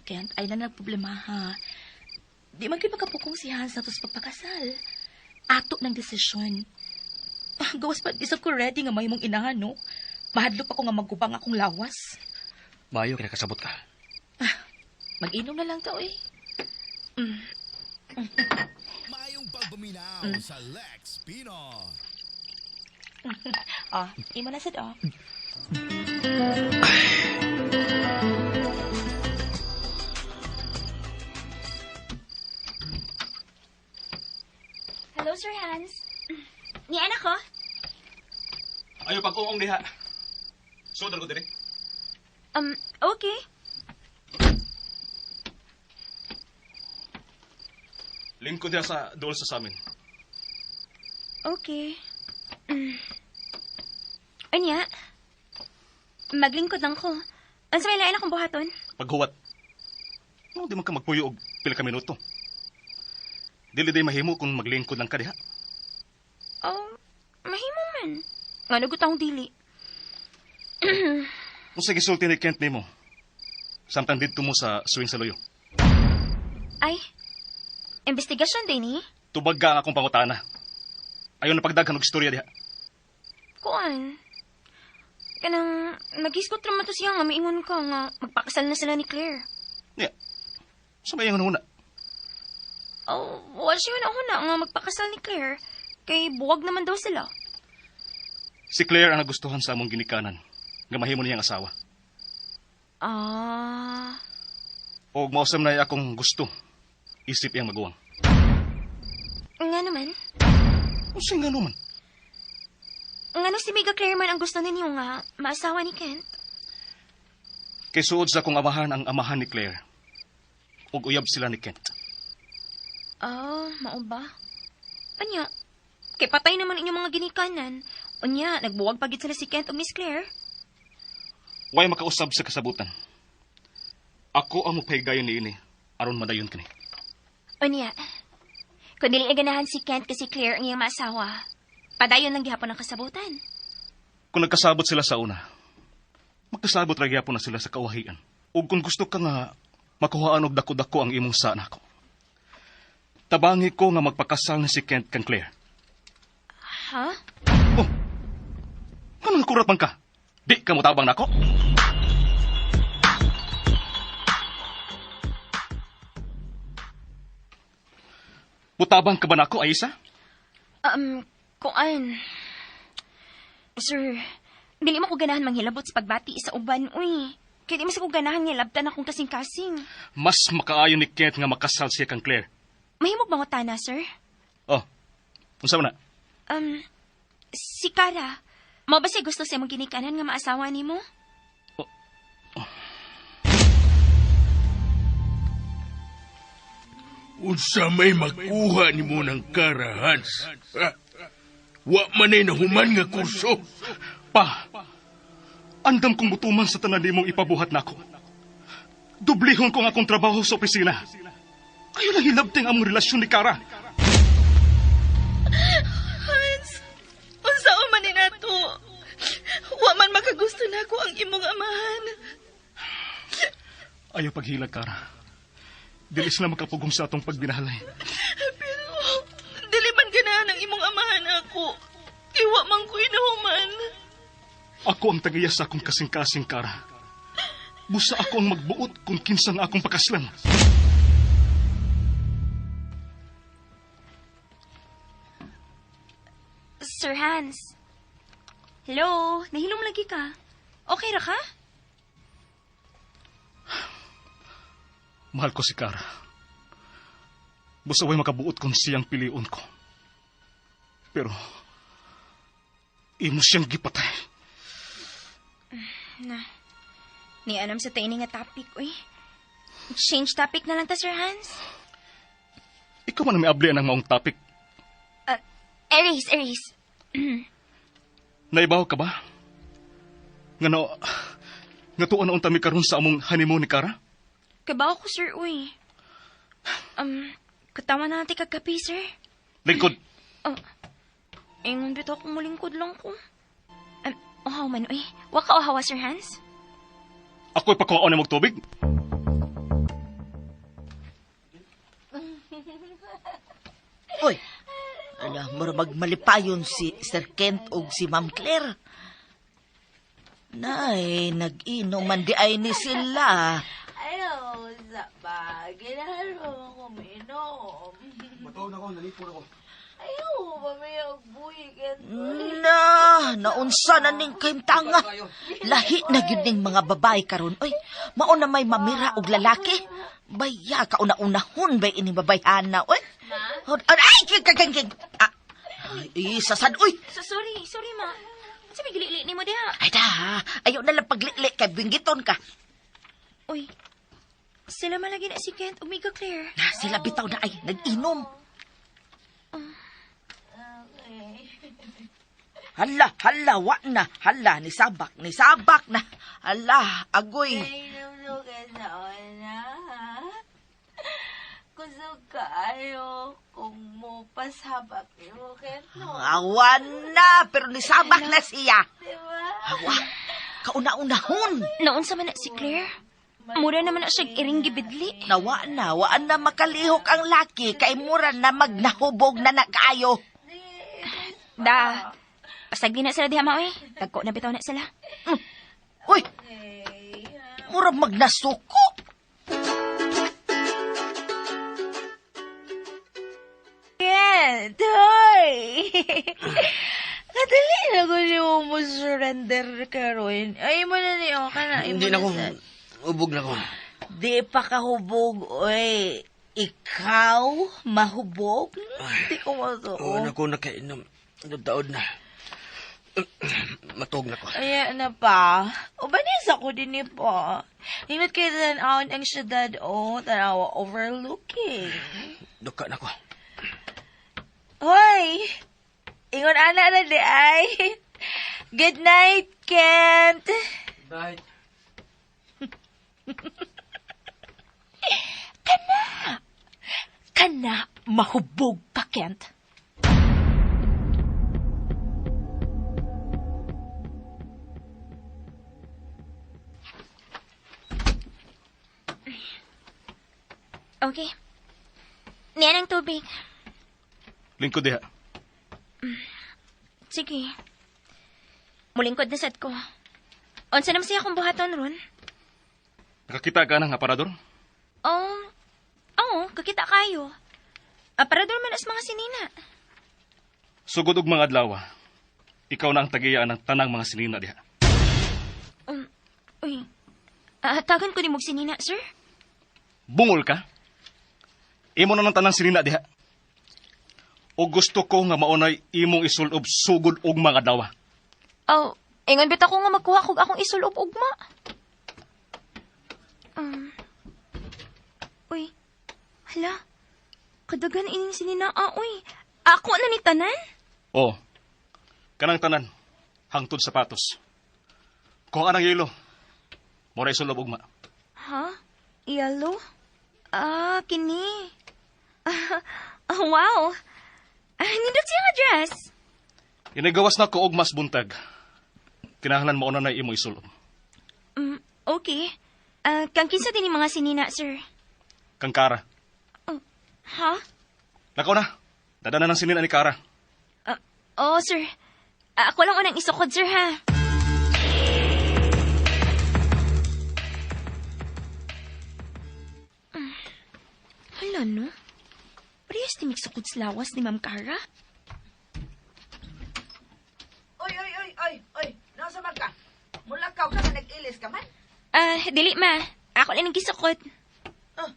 Kent, ay na nagproblema ha. Di man gyud makapukong si Hans na sa pagpakasal. Ato ng desisyon. Ah, gawas pa, di sa ko ready nga may mong inahan, no? Mahadlok ako nga magubang akong lawas. Maayo kay nakasabot ka. Mag-inom na lang ta, oy. Maayong pagpaminaw sa Lex Pino. Ah, imo na sad, oh. Hello, Sir Hans. Ni anak ko. Ayaw pag-uong diha. Sudar ko diri. Okay. Lingkod diha sa duol sa samin. Okay. Anya? Maglingkod lang ko. Unsa may lain akong buhaton? Paghuwat. No, di man ka magpuyo og pila ka minuto. Dili day mahimo kung maglingkod lang ka diha. Oh, mahimo man. Nga nagot akong dili. Kung sa gisulti ni Kent nimo, samtang didto mo sa swing sa luyo. Ay, investigasyon din eh. Tubag ka ang akong pangutana. Ayaw na pagdaghan og istorya diha. Kuan. Kanang magisgot ra man to siya nga miingon ka nga magpakasal na sila ni Claire. Niya. Sa may una. Oh, wa siya na una nga magpakasal ni Claire. Kay buwag naman daw sila. Si Claire ang nagustuhan sa among ginikanan nga mahimo niyang asawa. Ah, Og mausam na akong gusto. Isip iyang maguwang. nga naman. Unsay nga naman? Ngano si Mega Claire man ang gusto ninyo nga maasawa ni Kent? Kay suod sa akong amahan ang amahan ni Claire. Ug uyab sila ni Kent. Ah, mao ba? Anya, kay patay naman inyong mga ginikanan. Unya, nagbuwag pa gid sila si Kent ug Miss Claire. Way makausab sa kasabutan. Ako ang mopahigayon niini aron madayon kini. Unya, kung dili na ganahan si Kent kasi Claire ang iyang maasawa, padayon lang gihapon ang kasabutan. Kung nagkasabot sila sa una, magkasabot ra gyapon na sila sa kawahian. Ug kung gusto ka nga makuhaan og dako-dako ang imong sa nako. Tabangi ko nga magpakasal na si Kent kang Claire. Ha? Oh. Kanang kurat man ka? Di ka motabang nako? Mutabang ka ba nako, Aisa? Kuan. Sir, dili mo ko ganahan manghilabot sa pagbati sa uban, uy. Kaya di mo sa ko ganahan nga labtan akong kasing-kasing. Mas makaayo ni Kent nga makasal siya kang Claire. Mahimog mangutana, sir? Oh, unsa man na? Si Cara, mao ba siya gusto sa imong ginikanan nga maasawa nimo? Oh. Unsa may makuha nimo ng Kara, Hans? Ha? Wa man ay nahuman nga kurso. Pa, andam kong mutuman sa tanan nimong ipabuhat nako. Dublihon ko ang akong trabaho sa opisina. Kayo lang hilabting among relasyon ni Cara. Hans, unsa man ni nato? Wa man makagusto nako ang imong amahan. Ayaw paghilag, Cara. Dili sila makapugong sa atong pagbinahalay. Pero dili man ganahan ang imong amahan ako. Iwa man ko inahuman. Ako ang tagaya sa akong kasing-kasing, Cara. Busa ako ang magbuot kung kinsang akong pakaslan. Sir Hans. Hello, nahilom lagi ka. Okay ra ka? Mahal ko si Cara. Busa way makabuot kung siyang piliun ko. Pero, imo siyang gipatay. Na, ni anam sa tayo nga topic, uy. Change topic na lang ta, Sir Hans. Ikaw man ang may abli ang maong topic. Erase, erase. Naibaw ka ba? Nga no, nga tuon na unta mi karon sa among honeymoon ni Cara? Kabaw ko, sir, uy. Katawa na natin kagabi, sir. Lingkod. Oh, ingon bitaw kung mulingkod lang ko. Uhaw man, uy. Wa ka uhawa, Sir Hans? Ako'y pakuhaon na tubig. Uy, ala, mura magmalipayon si Sir Kent og si Ma'am Claire. Nay, nag-inom man di ay ni sila. Ayaw, sa ba? Ginahan mo ako minom. Mataw na ko, nalipon ako. Ayaw, mamaya buhi Kent. Na, naunsa na ning kahimtanga. Lahi na gyud ning mga babae karon. Oy, mao na may mamira og lalaki. Baya ka una-unahon bay ining babayhana. Oy. Ay, king king king. Ah, ay, sasad oy. So, sorry, sorry, ma. Sa may gilili ni mo diha. Ay da, ayaw na lang paglikli kay binggiton ka. Uy, sila malagi na si Kent ug Miga Claire. Na, sila bitaw na ay nag-inom. Hala, hala, wa na. Hala, ni sabak na. Hala, agoy. Kusog kaayo kung mo pasabak mo, Kent, no? Awan na, pero nisabak na siya. Diba? Awa, kauna-unahon. Naunsa man na si Claire? Mura naman na siya iring gibidli. Nawa na, waan na makalihok ang laki, kay mura na magnahubog na nakaayo. Da. Pasagdi na sila diha ma, oy. Tagko na bitaw na sila. Uy! Murag magnasuko. Kent, hoy! Kadali na ko niyo mo surrender karon. Ay mo na niyo ka na. Hindi na ko. Ubog na ko. Di pa kahubog, oy. Ikaw, mahubog? Di ko masuo. Oo na ko nakainom. Taod na. Matog na ko. Ayan na pa. Ubanis ako din eh pa. Ingat kayo tanawin ang syudad, oh. Tanawa overlooking. Duka na ko. Hoy! Ingon ana na di ay. Good night, Kent! Bye. Kana mahubog ka, Kent. Okay. Niyan ang tubig. Lingkod diha. Sige. Mulingkod na sad ko. Unsa naman siya akong buhaton ron? Nakakita ka na nga parador? Oo, kakita kayo. Aparador man as mga sinina. Sugod og mga adlaw. Ikaw na ang tagiyaan ng tanang mga sinina diha. Uy, tagan ko ni mong sinina, sir. Bungol ka? Imo na ng tanang sinina diha. O gusto ko nga maunay imong isulob sugod og mga adlaw. Oh, ingon bitaw ko nga magkuha kog akong isulob ugma. Uy, hala. Kadagan ining sinina, ah, uy. Ako na ni tanan? Oh. Kanang tanan hangtod sapatos. Kuha ka ng yelo. Mura isulob ugma. Ha? Yellow? Ah, kini. Ah, oh, wow. Ah, nindot siya nga dress. Inagawas na ko og mas buntag. Kinahanglan mauna na imo isulob. Okay. Ah, kang kinsa din yung mga sinina, sir? Kang Kara. Ha? Lakaw na. Dada na ng sinina ni Kara. Ah, oh, sir. Ah, ako lang unang isukod, sir, ha? Hala, no? Parehas ni magsukod sa lawas ni Ma'am Cara. Oy, oy, oy, oy, oy. Nasa man ka? Mulakaw ka na nag-ilis ka man? Ah, dili, ma. Ako lang ang gisukod. Oh,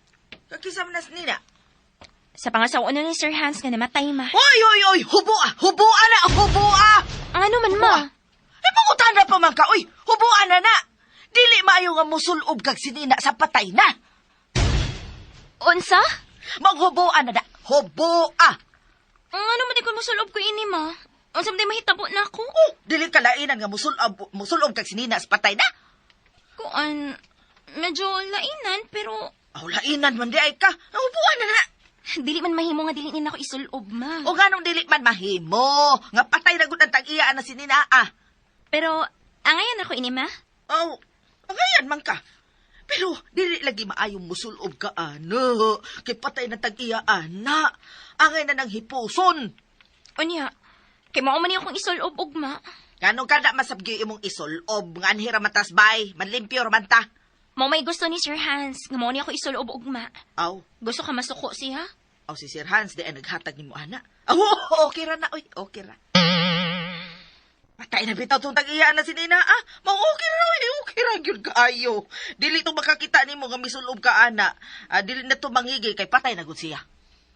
kakisa man nas nina. Sa pangasawa na ni Sir Hans nga namatay, ma. Oy, oy, oy! Hubua! Hubua na! Hubua! Ang ano man, ma? Ay, pangutan na pa man ka, oy! Hubua na na! Dili maayo nga musulob kag sinina sa patay na! Unsa? Maghubua na na! Hubua! Ang ano man di ko musulob ko ini, ma? Unsa man di mahitabo na ako? Oh, dili kalainan nga musulob, musulob kag sinina sa patay na! Kuan, medyo lainan, pero Aw, lainan man di ay ka! Hubua na na! dili man mahimo nga dili nina ako isulob, ma. O ganong dili man mahimo! Nga patay na gud ang tag-iya na sinina, ah! Pero, angayan ako ini, ma? Aw, angayan man ka. Pero dili lagi maayong musulob ka ano, kay patay na tag-iya ana. Angay na nang hipuson. Unya, kay mao man niya akong isulob, ugma. Ngano kada masabgi imong isulob nga anhi ra matas bay, manlimpyo ra man ta. Mao may gusto ni Sir Hans, nga mao niya ako isulob, ugma. Aw, Gusto ka masuko siya? aw si Sir Hans di ay naghatag nimo ana. Aw, okay ra na oy, okay ra. Patay na bitaw tong tag-iya na si Nina ah. Mao okay ra oy, okay ra gyud kaayo. Dili to makakita nimo nga misulob ka ana. Ah, dili na to mangigi kay patay na gud siya.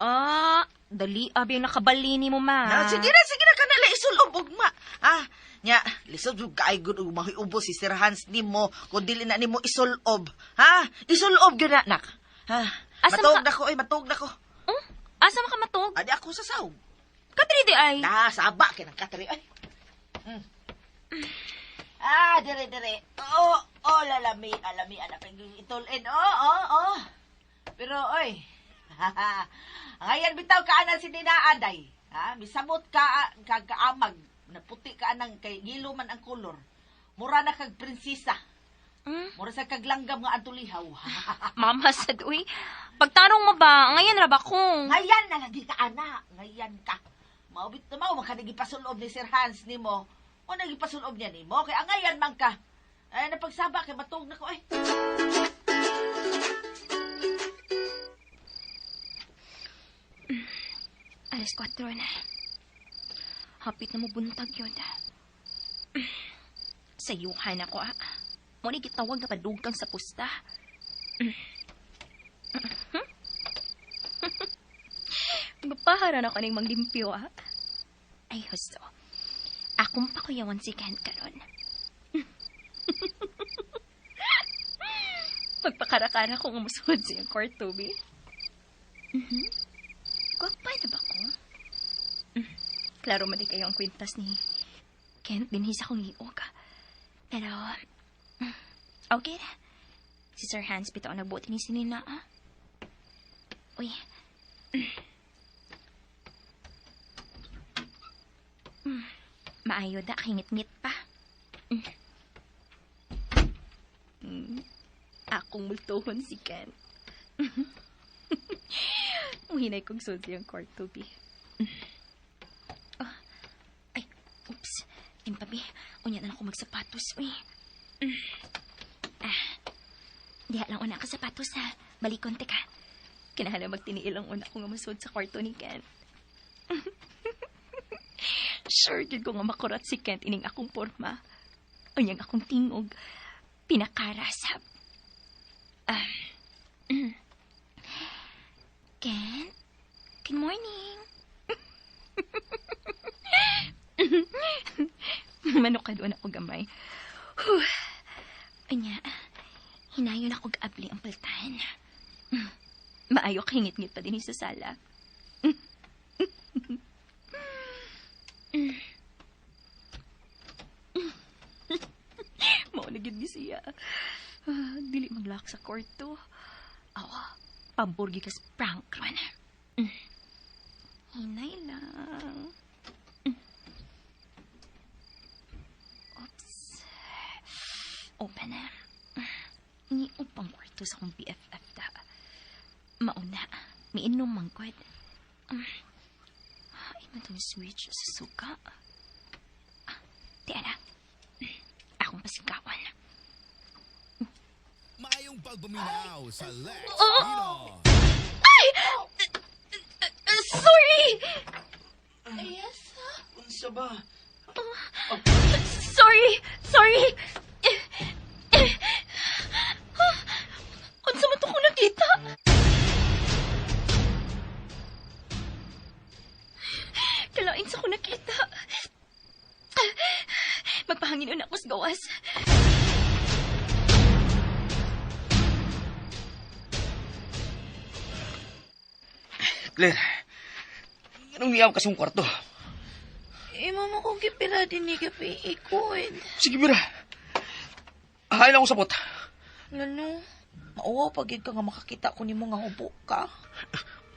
Ah, dali, abi ang nakabali ni mo, ma. Na, sige na, sige na, kanala isulob ugma. Ah, nya, lisod jud kay gud og mahiubos si Sir Hans nimo kung dili na nimo isulob. Ha? Isulob gyud na, nak. Ha? Asa Matuog maka- na ko, oy, matuog na ko. Oh, asa makamatog? Adi ako sa sahog. Katri di ay. Na, saba kay nang katri ay. Ah, dire dire. Oh, oh, lalami, alami anak ang itulin. Oh, oh, oh. Pero oy. Ngayon bitaw ka anan si Nina Aday. Ha, misamot ka kag kaamag, naputi ka anang kay gilo man ang kolor. Mura na kag prinsesa. Mura sa kag langgam nga antulihaw. Mama sad, uy. Pagtanong mo ba, ngayon ra ba ko? Ngayan na lagi ka ana, ngayan ka. Maubit na mao man gipasuloob ni Sir Hans nimo. O nagipasuloob niya nimo kay angayan man ka. Ay napagsaba kay matuog na ko ay. Alas 4 na. Hapit na mo buntag yun. Sayuhan ako, ah. Mo ni gitawag nga padugang sa pusta. Mapaharan ako ning manglimpyo, ah. Ay, husto. Akong pakuyawan si Ken karon. Magpakarakara ko nga musuod siyang kwarto, bi. Mhm. Gwapa na ba ko? Klaro man di kayo ang kwintas ni Kent dinhi sa akong liog. Pero, okay ra. Si Sir Hans bitaw nagbuot ni sinina, ah. Uy. Maayo da, kingit-ngit pa. Akong multuhon si Kent. Muhinay kong sulti ang kwarto, bi. Ah, ay, oops. Timpabi, unya na lang ako magsapatos, uy. Ah, diha lang una ka sapatos, ha. Balikon te ka. Kinahala magtiniil ang una ko nga masud sa kwarto ni Kent. Sure, gid ko nga makurat si Kent ining akong porma. Unyang akong tingog. Pinakarasap. Ah. Kent? Good morning. Manukad doon ako gamay. Whew. Anya, hinayon ako gaabli ang paltan. Maayo kahingit-ngit pa din sa sala. Mao na gid ni siya. Ah, dili maglak sa kwarto. Awa, pabor gyud kas prank ron. Hinay lang. Oops. Open na. Niup ang kwarto sa akong BFF da. Mauna, miinom man gud. Ay, man tong switch sa suka. Ah, di ana. Akong pasigawan. Maayong pagpaminaw sa Lex Oh! Pinoy. Ay! Sorry! Ayesa? Unsa ba? Sorry! Sorry! Unsa man to ko nakita? Kalain sa ko nakita. Magpahangin una ako sa gawas. Claire, anong niyaw ka sa kwarto? Eh, mama kong gipira din ni gabi ikon. Sige, Bira. Hain ako sapot. Lano, mauwaw pag ka nga makakita ko nimo nga hubo ka.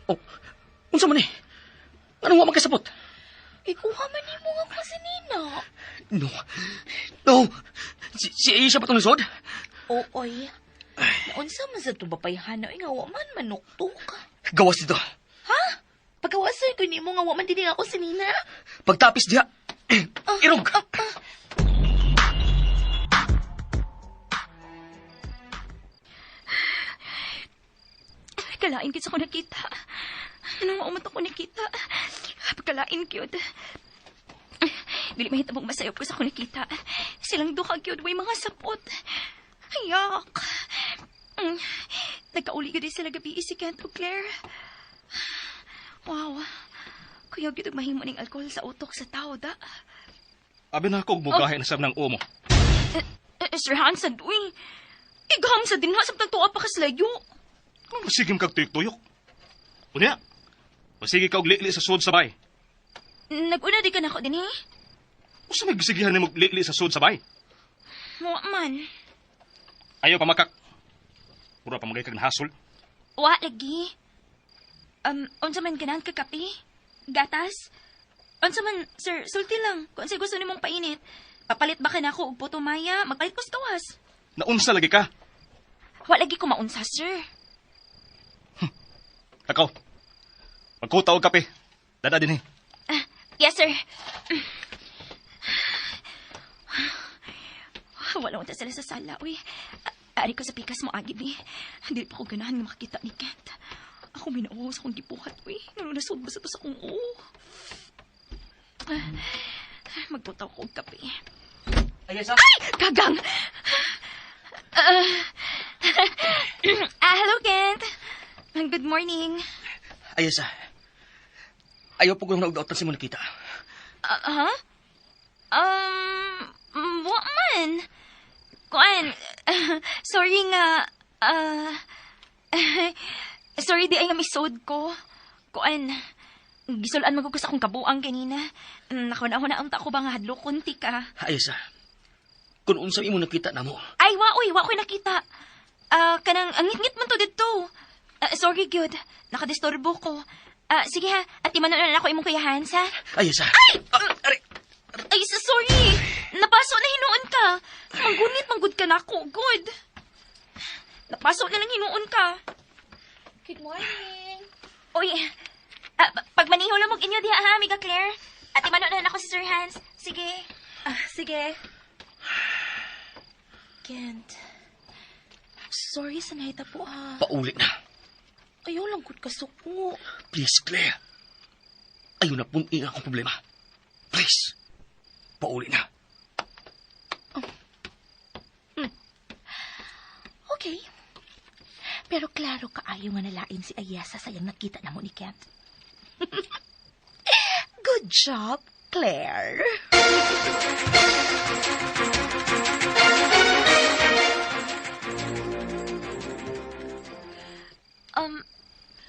Oh, unsa man eh? Anong wa magkasapot? Ikuha man nimo nga klase nina. No. No. Si Aisha pa itong lisod? Ooy. Naunsa man sa tubapayhana ay nga wa man manuktok. Gawas dito. Ha? Pagawasan ko nimo nga wa man dinhi ako si Nina. Pagtapis diha. Irog. Kalain gid sa ko nakita. Ano nga ko nakita? Pagkalain gyud. Dili mahitabong masayop ko sa ko nakita. Silang duha gyud way mga sapot. Ayak. Nagkauli gyud sila gabi si Kent ug Claire. Wow. Kuya gyud og mahimo ning alkohol sa utok sa tao da. Abi na ako og mugahe na sab ng umo. Sir Hansan, uy. Igaham sa dinha samtang tuwa pa kaslayo. Kung masigim kag tuyok-tuyok. Unya, masige ka og lili sa sud sa bay. Nag-una di ka na ako din eh. Usa may gisigihan nimo og lili sa sud sa bay? Wa man. Ayaw pa makak. Pura pa magay kag nahasol. Wa lagi. Unsa man ganahan ka kape? Gatas? Unsa man, sir, sulti lang. Kung unsay gusto nimong painit. Papalit ba ka na ako og puto maya? Magpalit ko sa gawas. Naunsa lagi ka? Wa lagi ko maunsa, sir. Takaw. Magkuta og kape. Dada din eh. Ah, Yes, sir. Wala mo ta sila sa sala, uy. Ari ko sa pikas mo, agi, bi. Hindi pa ko ganahan nga makakita ni Kent. Ako minauhaw sa akong gibuhat, uy. Nung nasud ba sa to sa akong oo. Magbutaw ko og kape. Ayesa! Ay! Gagang! Hello, Kent. Good morning. Ayesa. Ayaw po kong naugdaotan si mo nakita. Ha? Wa man. Kuan, sorry nga, sorry di ay nga misod ko. Kuan, gisulan man ko sa akong kabuang kanina. Nakuna-una unta ko ba nga hadlok kunti ka. Ayesa. Kung unsa imo nakita namo. Ay, wa oy, wa ko'y nakita. Kanang ang ngit-ngit man to didto. Sorry gyud, nakadisturbo ko. Sige ha, at imanon na ako imong kuya Hans ha. Ayesa. Ay! Aray! Ay, sorry. Napaso na hinuon ka. Manggunit, manggud ka na ako. Good. Napaso na lang hinuon ka. Good morning. Uy, pagmaniho lang mo inyo diha ha, Amiga Claire. At imano na ako si Sir Hans. Sige. Sige. Kent, sorry sa nahita po ha. Pauli na. Ayaw lang gud kasuko. Please, Claire. Ayaw na punti ang akong problema. Please. Pauli na. Okay. Pero klaro kaayo nga nalain si Ayesa sa iyang nakita na mo ni Kent. Good job, Claire.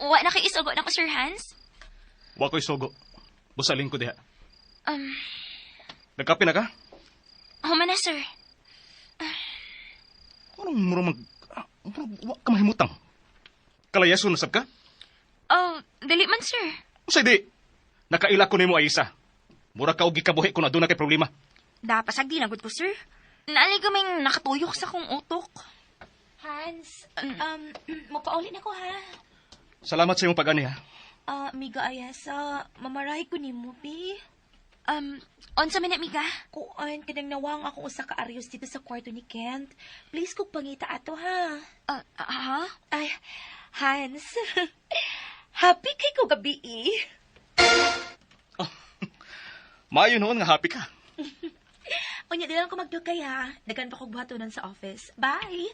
Wa na kay isugo na ko, Sir Hans? Wa ko'y sugo. Busalin ko diha. Nagkape na ka? Human na, sir. Anong mura mag... Mura, wa ka mahimutang. Kalayason na sab ka? Oh, dili man, sir. Usay di. Nakaila ko nimo ay isa. Mura ka og gikabuhi kung aduna kay problema. Dapasag di na gud ko, sir. Naalay kaming nakatuyok sa akong utok. Hans, mupauli na ko ha. Salamat sa imong pag-ani ha. Miga Ayesa, mamarahi ko nimo, bi. Unsa man na, Miga? Kuan, kanang nawang ako usa ka aryos dito sa kwarto ni Kent. Please kog pangita ato ha. Ha? Ay, Hans. Happy kay ko gabi eh. Oh, maayo noon nga happy ka. Unya, di lang ko magdugay ha. Daghan pa kog buhatonan sa office. Bye.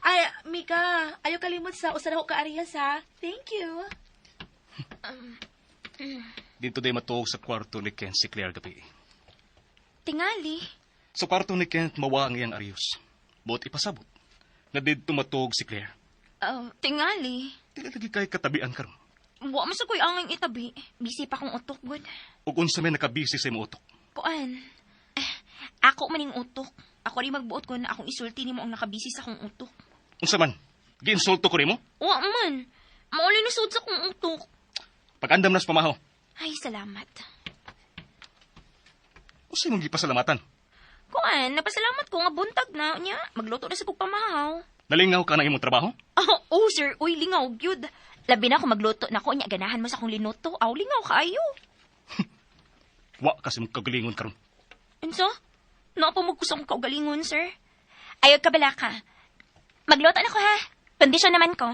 Ay, Mika, ayaw kalimot sa usa na ko ka aryos ha. Thank you. Dito day matuog sa kwarto ni Kent si Claire gabi. Tingali. Sa kwarto ni Kent mawa ang iyang aryos. Buot ipasabot. Na didto matuog si Claire. Oh, tingali. Dili lagi kay katabian karon. Wa man sa ko'y anging itabi. Busy pa akong utok, gud. Ug unsa may nakabisi sa imong utok? Kuan. Ako maning utok. Ako rin magbuot ko na akong isulti nimo ang nakabisi sa akong utok. Unsa man? Giinsulto ko nimo? Wa man. Mauli na sud sa akong utok. Pag-andam na sa pamahaw. Ay, salamat. Unsay mong gipasalamatan? Kuan, napasalamat ko nga buntag na niya. Magluto na sa kog pamahaw. Nalingaw ka ng imong trabaho? Oh, oh, sir, uy, lingaw gyud. Labi na kung magluto na ko, nya ganahan mo sa akong linuto. Aw, lingaw kaayo. Wa kasi mong kagalingon karon. Unsa? Naa pa mo gusto akong kaugalingon, sir. Ayaw ka bala ka. Magluto na ko, ha? Kondisyon naman ko?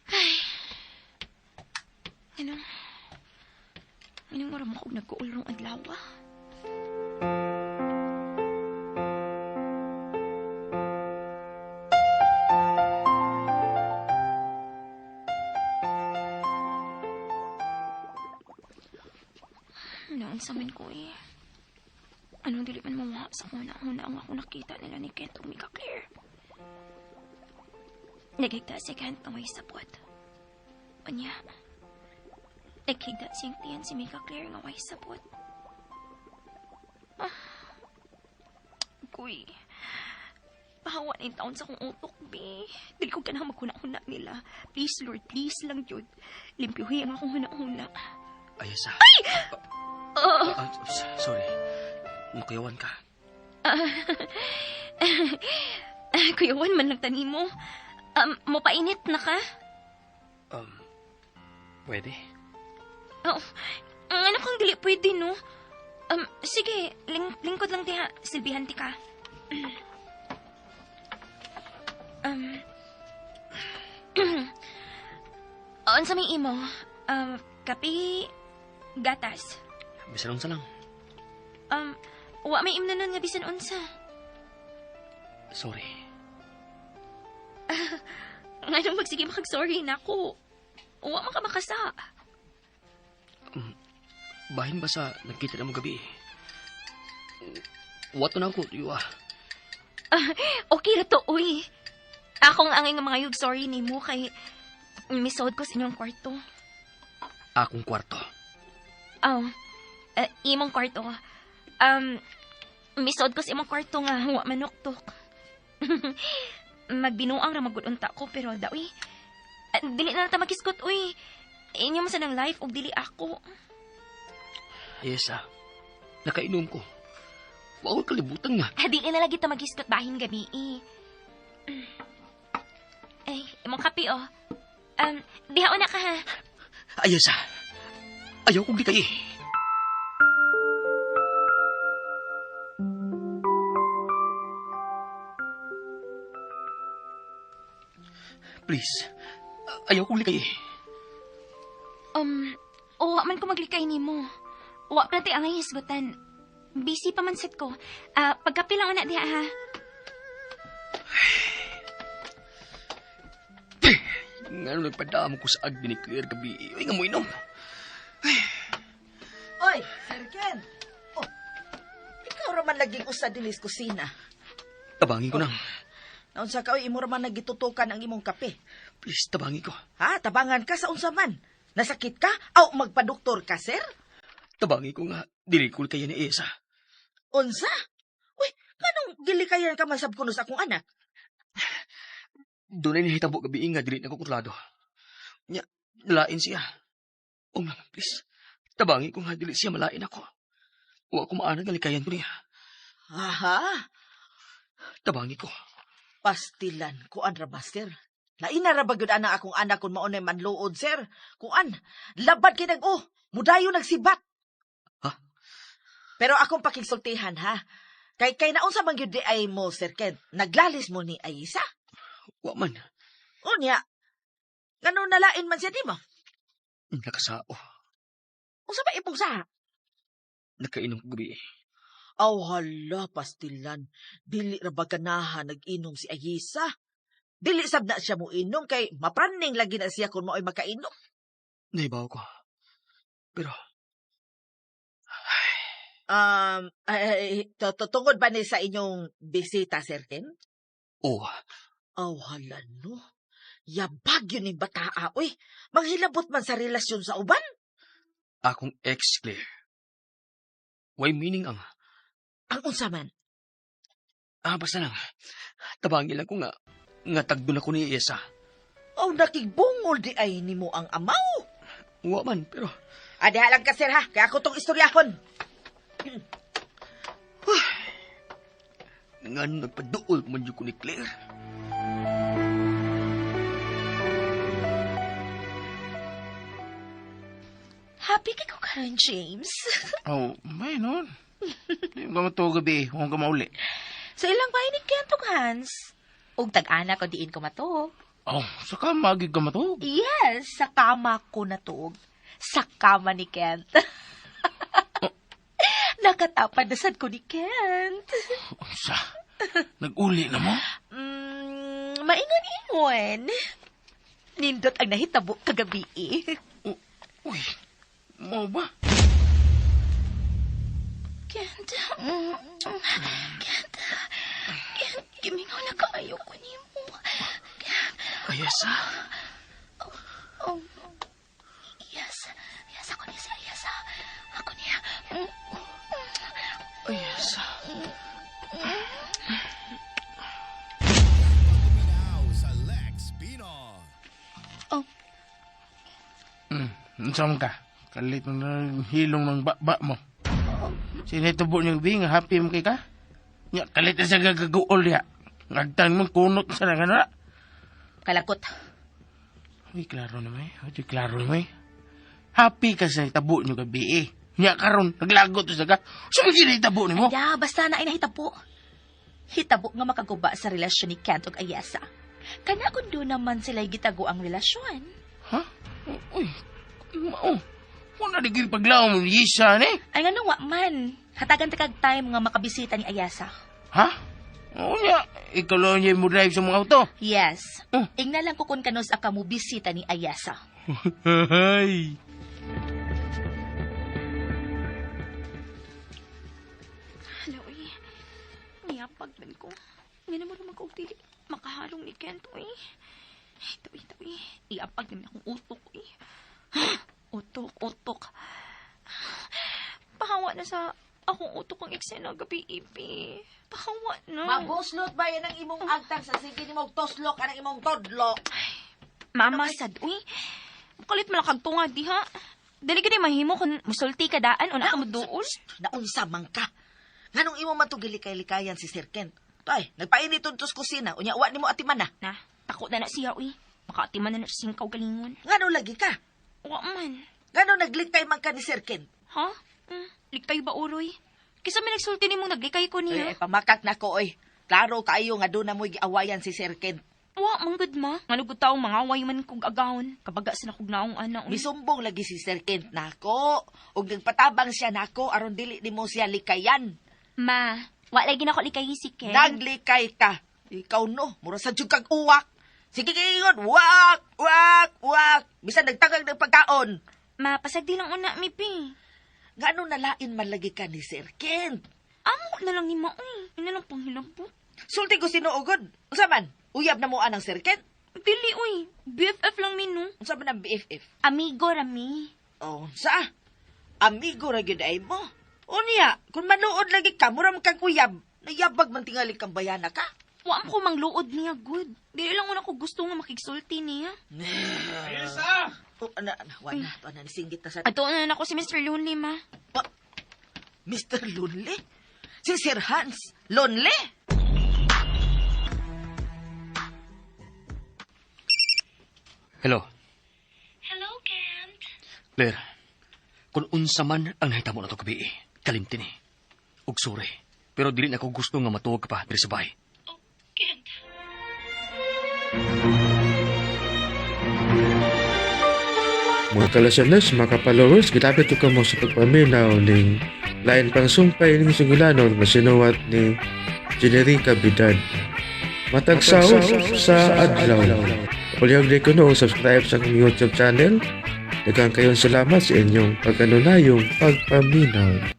Ay. Ano? Anong mura mo kog nagkuulrong adlaw, ah? Noon sa man ko eh. Anong dili man mawa sa kuna-una ang ako nakita nila ni Kent ug Mika Claire. Naghigda si Kent nga may sapot. Unya, naghigda siyang tiyan si Mika Claire nga may sapot. Kuy, pahawa na yung taon sa akong utok, be. Dili ko ganang maghuna-huna nila. Please, Lord, please lang, Jud. Limpyuhi ang akong huna-huna. Ayesa. Ay! Sorry. Nakuyawan ka. Kuyawan man lang tani mo. Mopainit na ka? Pwede. Oh, ang ano kang dili pwede, no? Sige, lingkod lang diha. Silbihan ti ka. Unsa may imo? Kape, gatas. Bisan unsa lang. Wa may imna nun nga bisan unsa. Sorry. Nganong magsige makag-sorry na ako. Wa man ka makasa. Bahin ba sa nagkita na mo gabi? Wato na ako, tuyo ah. Okay ra to, uy. Akong angay nga mga yug sorry nimo kay misod ko sa inyong kwarto. Akong kwarto. Oh, imong kwarto. Misod ko sa imong kwarto nga wa manuktok. Magbinuang ra magud unta ko pero daw uy. Dili na ta magisgot uy. Inyo man sa nang life ug dili ako. Yes ah. Nakainom ko. Wa ko kalibutan nga. Dili na lagi ta magisgot bahin gabi eh. Ay, imong kape oh. Diha una ka ha. Ayos ah. Ayaw kong di kayo. Please. Ayaw kong likay. Wa man ko maglikay nimo. Wa pa ti angay hisgutan. Busy pa man sad ko. Pagkape lang una diha ha. Ngano nagpadamo ko sa agbi ni Claire gabi. Ay, nga mo inom. Oy, Sir Ken. Oh, ikaw raman laging usa dinis kusina. Tabangin ko nang. Naunsa ka, oy, imo raman nagitutukan ang imong kape. Please, tabangin ko. Ha? Tabangan ka sa unsa man? Nasakit ka? Aw, magpadoktor ka, sir? Tabangin ko nga. Dili ko kaya ni Esa. Unsa? Uy, nganong gilikayan ka man sab kuno sa akong anak? Doon ay nahitabo gabi nga, dili na ko kurlado. Nya, nalain siya. Oh, mama, please. Tabangin ko nga, dili siya malain ako. Wa ko maanad nga likayan ko niya. Aha. Tabangi ko. Pastilan, kuan ra ba, sir? Lain na ra ba gyud ana akong anak kung maunay manluod, sir? Kuan, labad kay nag-o. Mudayo nagsibat. Ha? Pero akong pakigsultihan, ha? Kay naunsa man gyud di ay mo, Sir Ken. Naglalis mo ni Ayisa? Wa man. Unya, ngano nalain man siya nimo? Nakasao. Unsa ba imong saha? Nakainom ko gabi. Aw, hala, pastilan. Dili ra ba ganahan nag-inom si Ayisa? Dili sab na siya mo inom kay mapraning lagi na siya kung mao'y makainom. Naibaw ko. Pero Ay, tungod ba ni sa inyong bisita, Sir Ken? Oo. Aw, hala no. Yabag yun yung bataa, uy. Manghilabot man sa relasyon sa uban. Akong ex, Claire. Why meaning ang... Ang unsa man? Basta lang. Tabangin lang ko nga. Nga tagdo na ko ni Esa. Aw, nakigbungol di ay nimo ang amaw. Wa man, pero... Diha lang ka, sir, ha? Kaya ako tong istoryahon. Nga nagpaduol man yun ko ni Claire. Happy kay ko karon, James. Oh, may nun. Di ka matuog gabi, huwag ka mauli. Sa ilang bahay ni Kent ug Hans. Ug tag-ana ko diin ko matuog. Oh, sa kama gid ka matuog? Yes, sa kama ko natuog. Sa kama ni Kent. Oh. Nakatapad na sad ko ni Kent. Unsa? Nag-uli na mo? Maingon-ingon. Nindot ang nahitabo kagabi. Uy, mo ba? Kent, Kent, Kent, gimingaw na kaayo ko nimo. Kent. Ayesa. Oh, yes, yes, ako niya si Ayesa. Ako niya. Ayesa. Pagpaminaw sa Lex Pino. Oh. Unsa man ka? Kalit mo na hilong ng baba mo. Sinitubo niyo gabi nga happy mo kay ka? Nya kalit na sa gagaguol diha. Ngagtan mo kunot sa nga na. Kalakot. Uy, klaro na may. Uy, klaro na may. Happy ka sa tabo niyo gabi eh. Nya karon naglagot to sa ka. So tabo nimo? Ya, basta na ay nahitabo. Hitabo nga makaguba sa relasyon ni Kent ug Ayesa. Kana kun do naman sila gitago ang relasyon. Ha? Uy, mao. Wala di gyud paglaom ni Yisa ni. Ay nga wa man. Hatagan ta kag time nga makabisita ni Ayesa. Ha? Unya, ikaw lang niya mo drive sa mga auto. Yes. Oh. Ingna lang ko kung kanus ka mo bisita ni Ayesa. Hay. Hala, uy. Niyapag man ko. Nga naman naman ko dili. Makaharong ni Kent, uy. Tawi, tawi. Iapag naman akong utok, uy. Utok, utok. Pahawa na sa akong utok ang eksena gabi, ipi. Pahawa na. Mabuslot ba yan ang imong agtang sa sige nimo og toslok anang imong todlo? Mama, sad, uy. Kalit man lang kag tunga, diha. Dali ka di mahimo kung musulti ka daan o na ka muduol. Naunsa man ka. Nganong imo man to gilikay-likayan si Sir Kent? Tay, nagpainit to sa kusina, unya wa nimo atiman na. Na, takot na na siya, uy. Makaatiman na na siya singkaw galingon. Ngano lagi ka? Wa man. Ngano naglikay man ka ni Sir Kent? Ha? Likay ba, uroy? Kisa may nagsulti nimong naglikay ko niya. Eh, pamakak na ko oy. Klaro kaayo nga doon na mo'y giawayan si Sir Kent. Wa, manggod ma. Nga nugod taong mga way man kog agahon. Kabaga sa nakog naong ana. Uy. Misumbong lagi si Sir Kent nako. Ug nagpatabang siya nako aron dili nimo siya likayan. Ma, wa lagi na ko likay si Ken. Naglikay ka. Ikaw no, mura sa jud kag uwak. Sige kaingon, wak, wak, wak. Bisan nagtagag ng pagkaon. Ma, pasagdi lang una, mi pi. Ngano nalain man lagi ka ni Sir Kent? Amo na lang ni ma, uy. Yun na lang panghilabot. Sulti ko sinuugod. Unsa man? Uyab na mo anang Sir Kent? Dili, uy. BFF lang mi, no? Unsa man ang BFF? Amigo, rami. Oh, sa? Amigo ra gyud ay mo. Unya, kung manuod lagi ka, mura man kang uyab. Nayabag man tingali kang bayana ka. Wa ko mangluod niya, good. Dili lang una ko gusto nga makigsulti niya. Ayesa! Oh, ana, ana, wala, ana, nisinggit na sa... Ato na na ako si Mr. Lonely, ma. Pa, Mr. Lonely? Si Sir Hans, Lonely? Hello, Hello, Kent. Claire. Kung unsa man ang nahitamo na to gabi, eh, kalimti ni. Ug sorry, pero dili na ko gusto nga matuog ka pa diri sa bahay. Oh, Kent. Mga kalasanas, mga followers, gidapit ko kamo sa pagpaminaw ning lain pang sumpay ning sugulanon nga sinuwat ni Generica Bidad. Matag sa adlaw. Palihog di ko no, subscribe sa akong YouTube channel. Daghang kayong salamat sa inyong pagkanunayong pagpaminaw.